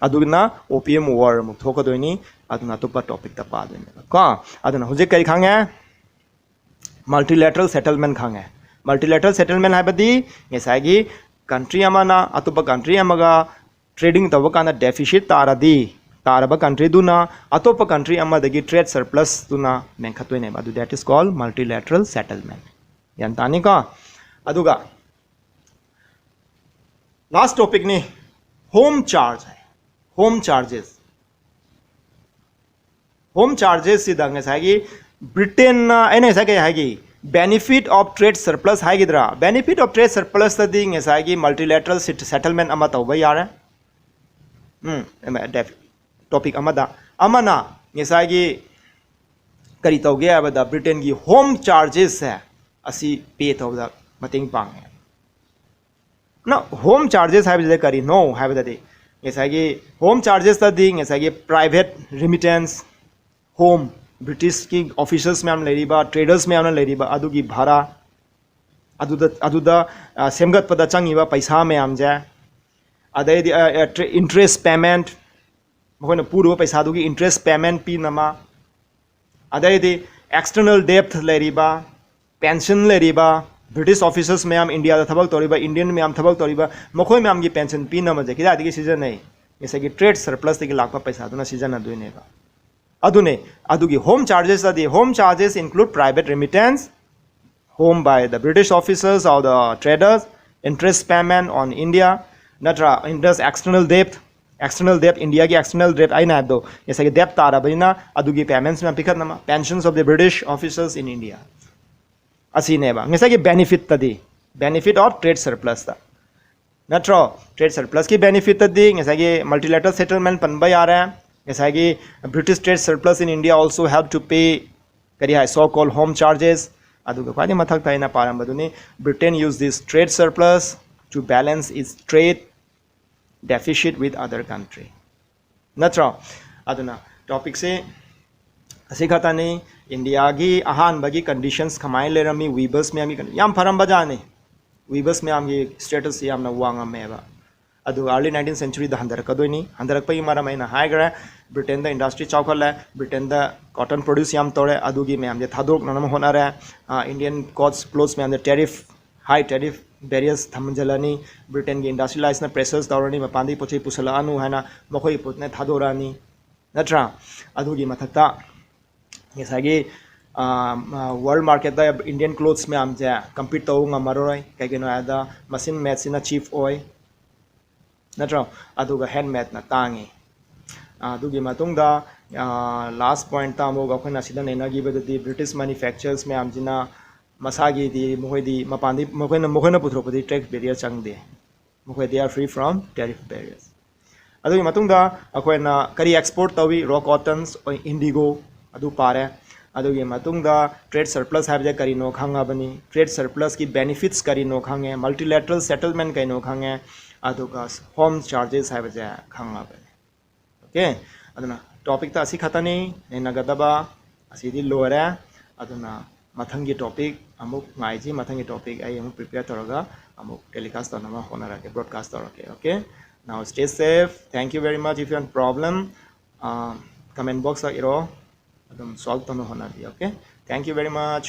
ꯑꯗꯨꯅ opium war ꯑꯃꯨꯛ ꯊꯣꯛꯀꯗꯣꯏꯅꯤ, ꯑꯗꯨꯅ ꯑꯇꯣꯞꯄ topic ꯇ ꯄꯥꯗꯣꯏꯅꯦꯕ ꯀꯣ꯫ ꯑꯗꯨꯅ ꯍꯧꯖꯤꯛ ꯀꯔꯤ ꯈꯪꯉꯦ? Multilateral settlement ꯈꯪꯉꯦ꯫ Multilateral settlement ꯍꯥꯏꯕꯗꯤ ꯉꯁꯥꯏꯒꯤ country ꯑꯃꯅ ꯑꯇꯣꯞꯄ country ꯑꯃꯒ trading ꯇꯧꯕ ꯀꯥꯟꯗ deficit ꯇꯥꯔꯗꯤ, ꯇꯥꯔꯕ country ꯗꯨꯅ ꯑꯇꯣꯞꯄ country ꯑꯃꯗꯒꯤ trade surplus ꯇꯨꯅ ꯃꯦꯟꯈꯠꯇꯣꯏꯅꯦꯕ꯫ ꯑꯗꯨ that is called multilateral settlement꯫ ꯒ꯭ꯌꯥꯟ ꯇꯥꯅꯤꯀꯣ? ꯑꯗꯨꯒ last topicꯅꯤ, home charge, home charges꯫ Home chargesꯁꯤꯗ ꯉꯁꯥꯏꯒꯤ ꯕ꯭ꯔꯤꯇꯦꯟꯅ, ꯑꯩꯅ ꯉꯁꯥꯏ ꯀꯩ ꯍꯥꯏꯒꯤ, benefit of trade surplus ꯍꯥꯏꯒꯗ꯭ꯔꯥ? Benefit of trade surplusꯇꯗꯤ ꯉꯁꯥꯏꯒꯤ multilateral settlement ꯑꯃ ꯇꯧꯕ ꯌꯥꯔꯦ꯫ ꯎꯝ, topic ꯑꯃꯗ꯫ ꯑꯃꯅ ꯉꯁꯥꯏꯒꯤ ꯀꯔꯤ ꯇꯧꯒꯦ ꯍꯥꯏꯕꯗ ꯕ꯭ꯔꯤꯇꯦꯟꯒꯤ home chargesꯁꯦ ꯑꯁꯤ pay ꯇꯧꯕꯗ ꯃꯇꯦꯡ ꯄꯥꯡꯉꯦ꯫ ꯅ home charges ꯍꯥꯏꯕꯁꯤꯗ ꯀꯔꯤꯅꯣ ꯍꯥꯏꯕꯗꯗꯤ ꯉꯁꯥꯏꯒꯤ home chargesꯇꯗꯤ ꯉꯁꯥꯏꯒꯤ private remittance, home, Britishꯀꯤ officials ꯃꯌꯥꯝ ꯂꯩꯔꯤꯕ, traders ꯃꯌꯥꯝꯅ ꯂꯩꯔꯤꯕ ꯑꯗꯨꯒꯤ ꯚꯔꯥ, ꯑꯗꯨꯗ ꯑꯗꯨꯗ ꯁꯦꯝꯒꯠꯄꯗ ꯆꯪꯉꯤꯕ ꯄꯩꯁꯥ ꯃꯌꯥꯝꯁꯦ, ꯑꯗꯩꯗꯤ interest payment, ꯃꯈꯣꯏꯅ ꯄꯨꯔꯨꯕ ꯄꯩꯁꯥꯗꯨꯒꯤ interest payment ꯄꯤꯅꯕ, ꯑꯗꯩꯗꯤ external debt ꯂꯩꯔꯤꯕ, pension ꯂꯩꯔꯤꯕ, British officers ꯃꯌꯥꯝ, ꯏꯟꯗꯤꯌꯥꯗ ꯊꯕꯛ ꯇꯧꯔꯤꯕ Indian ꯃꯌꯥꯝ ꯊꯕꯛ ꯇꯧꯔꯤꯕ, ꯃꯈꯣꯏ ꯃꯌꯥꯝꯒꯤ pension ꯄꯤꯅꯕꯁꯦ ꯀꯗꯥꯏꯗꯒꯤ ꯁꯤꯖꯤꯟꯅꯩ? ꯉꯁꯥꯏꯒꯤ trade surplusꯇꯒꯤ ꯂꯥꯛꯄ ꯄꯩꯁꯥꯗꯨꯅ ꯁꯤꯖꯤꯟꯅꯗꯣꯏꯅꯦꯕ꯫ ꯑꯗꯨꯅꯦ, ꯑꯗꯨꯒꯤ home chargesꯇꯗꯤ, home charges include private remittance, home by the British officers or the traders, interest payment on India, ꯅꯠꯇ꯭ꯔꯥ, interest, external debt, external debt, ꯏꯟꯗꯤꯌꯥꯒꯤ external debt ꯑꯩꯅ ꯍꯥꯏꯕꯗꯣ, ꯉꯁꯥꯏꯒꯤ debt ꯇꯥꯔꯕꯅꯤꯅ ꯑꯗꯨꯒꯤ payments ꯃꯌꯥꯝ ꯄꯤꯈꯠꯅꯕ, pensions of the British officers in India꯫ ꯑꯁꯤꯅꯦꯕ ꯉꯁꯥꯏꯒꯤ benefitꯇꯗꯤ, benefit of trade surplusꯇ, ꯅꯠꯇ꯭ꯔꯣ? Trade surplusꯀꯤ benefitꯇꯗꯤ ꯉꯁꯥꯏꯒꯤ multilateral settlement ꯄꯟꯕ ꯌꯥꯔꯦ꯫ ꯉꯁꯥꯏꯒꯤ British trade surplus in India also help to pay, ꯀꯔꯤ ꯍꯥꯏ, so called home charges꯫ ꯑꯗꯨꯒ ꯈ꯭ꯋꯥꯏꯗꯒꯤ ꯃꯊꯛꯇ ꯑꯩꯅ ꯄꯥꯔꯝꯕꯗꯨꯅꯤ, Britain use this trade surplus to balance its trade deficit with other country꯫ ꯅꯠꯇ꯭ꯔꯣ? ꯑꯗꯨꯅ topicꯁꯦ ꯑꯁꯤ ꯈꯛꯇꯅꯤ꯫ ꯏꯟꯗꯤꯌꯥꯒꯤ ꯑꯍꯥꯟꯕꯒꯤ conditions ꯀꯃꯥꯏꯅ ꯂꯩꯔꯝꯃꯤ, weavers ꯃꯌꯥꯝꯒꯤ condi-, ꯌꯥꯝ ꯐꯔꯝꯕ ꯖꯥꯠꯅꯤ꯫ Weavers ꯃꯌꯥꯝꯒꯤ status ꯌꯥꯝꯅ ꯋꯥꯡꯉꯝꯃꯦꯕ꯫ ꯑꯗꯨꯒ early nineteenth centuryꯗ ꯍꯟꯊꯔꯛꯀꯗꯣꯏꯅꯤ꯫ ꯍꯟꯊꯔꯛꯄꯒꯤ ꯃꯔꯝ ꯑꯩꯅ ꯍꯥꯏꯈ꯭ꯔꯦ, ꯕ꯭ꯔꯤꯇꯦꯟꯗ industry ꯆꯥꯎꯈꯠꯂꯦ, ꯕ꯭ꯔꯤꯇꯦꯟꯗ cotton produce ꯌꯥꯝ ꯇꯧꯔꯦ, ꯑꯗꯨꯒꯤ ꯃꯌꯥꯝꯁꯦ ꯊꯥꯗꯣꯛꯅꯅꯕ ꯍꯣꯠꯅꯔꯦ꯫ Indian clothes, clothes ꯃꯌꯥꯝꯁꯦ tariff, high tariff barriers ꯊꯝꯖꯤꯜꯂꯅꯤ, ꯕ꯭ꯔꯤꯇꯦꯟꯒꯤ industrializeꯅ pressures ꯇꯧꯔꯅꯤ, ꯃꯄꯥꯟꯗꯒꯤ ꯄꯣꯠ ꯆꯩ ꯄꯨꯁꯜꯂꯛꯑꯅꯨ ꯍꯥꯏꯅ ꯃꯈꯣꯏꯒꯤ ꯄꯣꯠꯅ ꯊꯥꯗꯣꯔꯛꯑꯅꯤ, ꯅꯠꯇ꯭ꯔꯥ? ꯑꯗꯨꯒꯤ ꯃꯊꯛꯇ ꯉꯁꯥꯏꯒꯤ ꯋꯥꯔꯜ ꯃꯥꯔꯀꯦꯠꯇ ꯏꯟꯗꯤꯌꯟ ꯀ꯭ꯂꯣꯠꯁ ꯃꯌꯥꯝꯁꯦ ꯀꯝꯄꯤꯠ ꯇꯧꯕ ꯉꯝꯃꯔꯣꯏ꯫ ꯀꯩꯒꯤꯅꯣ ꯍꯥꯏꯕꯗ ꯃꯁꯤꯟ ꯃꯦꯠꯁꯤꯅ ꯆꯤꯞ ꯑꯣꯏ, ꯅꯠꯇ꯭ꯔꯣ? ꯑꯗꯨꯒ ꯍꯦꯟꯃꯦꯠꯅ ꯇꯥꯡꯉꯤ꯫ ꯑꯗꯨꯒꯤ ꯃꯇꯨꯡꯗ ꯂꯥꯁ ꯄꯣꯏꯟꯠꯇ ꯑꯃꯨꯛ ꯑꯩꯈꯣꯏꯅ ꯁꯤꯗ ꯅꯩꯅꯈꯤꯕꯗꯗꯤ ꯕ꯭ꯔꯤꯇꯤꯁ ꯃꯦꯅꯨꯐꯦꯛꯆꯔꯁ ꯃꯌꯥꯝꯁꯤꯅ ꯃꯁꯥꯒꯤꯗꯤ ꯃꯈꯣꯏꯗꯤ ꯃꯄꯥꯟꯗꯤ ꯃꯈꯣꯏꯅ ꯃꯈꯣꯏꯅ ꯄꯨꯊꯣꯔꯛꯄꯗꯤ ꯇꯦꯔꯤꯐ ꯕꯦꯔꯤꯌꯔ ꯆꯪꯗꯦ꯫ ꯃꯈꯣꯏ they are free from tariff barriers꯫ ꯑꯗꯨꯒꯤ ꯃꯇꯨꯡꯗ ꯑꯩꯈꯣꯏꯅ ꯀꯔꯤ ꯑꯦꯛꯁꯄꯣꯔꯠ ꯇꯧꯏ? ꯔꯣ ꯀꯣꯇꯟꯁ, ꯏꯟꯗꯤꯒꯣ, ꯑꯗꯨ ꯄꯥꯔꯦ꯫ ꯑꯗꯨꯒꯤ ꯃꯇꯨꯡꯗ ꯇ꯭ꯔꯦꯗ ꯁꯔꯄ꯭ꯂꯁ ꯍꯥꯏꯕꯁꯦ ꯀꯔꯤꯅꯣ ꯈꯪꯉꯕꯅꯤ, ꯇ꯭ꯔꯦꯗ ꯁꯔꯄ꯭ꯂꯁꯀꯤ ꯕꯦꯅꯤꯐꯤꯠꯁ ꯀꯔꯤꯅꯣ ꯈꯪꯉꯦ, ꯃꯜꯇꯤꯂꯦꯇꯔꯦꯜ ꯁꯦꯇꯜꯃꯦꯟ ꯀꯩꯅꯣ ꯈꯪꯉꯦ, ꯑꯗꯨꯒ ꯍꯣꯝ ꯆꯥꯔꯖꯦꯁ ꯍꯥꯏꯕꯁꯦ ꯈꯪꯉꯕꯅꯤ꯫ ꯑꯣꯀꯦ, ꯑꯗꯨꯅ ꯇꯣꯄꯤꯛꯇ ꯑꯁꯤ ꯈꯛꯇꯅꯤ ꯅꯩꯅꯒꯗꯕ꯫ ꯑꯁꯤꯗꯤ ꯂꯣꯏꯔꯦ꯫ ꯑꯗꯨꯅ ꯃꯊꯪꯒꯤ ꯇꯣꯄꯤꯛ ꯑꯃꯨꯛ ꯉꯥꯏꯁꯤ꯫ ꯃꯊꯪꯒꯤ ꯇꯣꯄꯤꯛ ꯑꯩ ꯑꯃꯨꯛ ꯄ꯭ꯔꯤꯄꯦꯌꯔ ꯇꯧꯔꯒ ꯑꯃꯨꯛ ꯇꯦꯂꯤꯀꯥꯁ ꯇꯧꯅꯕ ꯍꯣꯠꯅꯔꯛꯀꯦ, ꯕ꯭ꯔꯣꯗꯀꯥꯁ ꯇꯧꯔꯛꯀꯦ꯫ Okay, now stay safe. Thank you very much. If you have problem, comment box ꯇ ꯏꯔꯣ, ꯑꯗꯨꯝ ꯁꯣꯜꯕ ꯇꯧꯅꯕ ꯍꯣꯠꯅꯕꯤꯌꯨ꯫ Okay, thank you very much.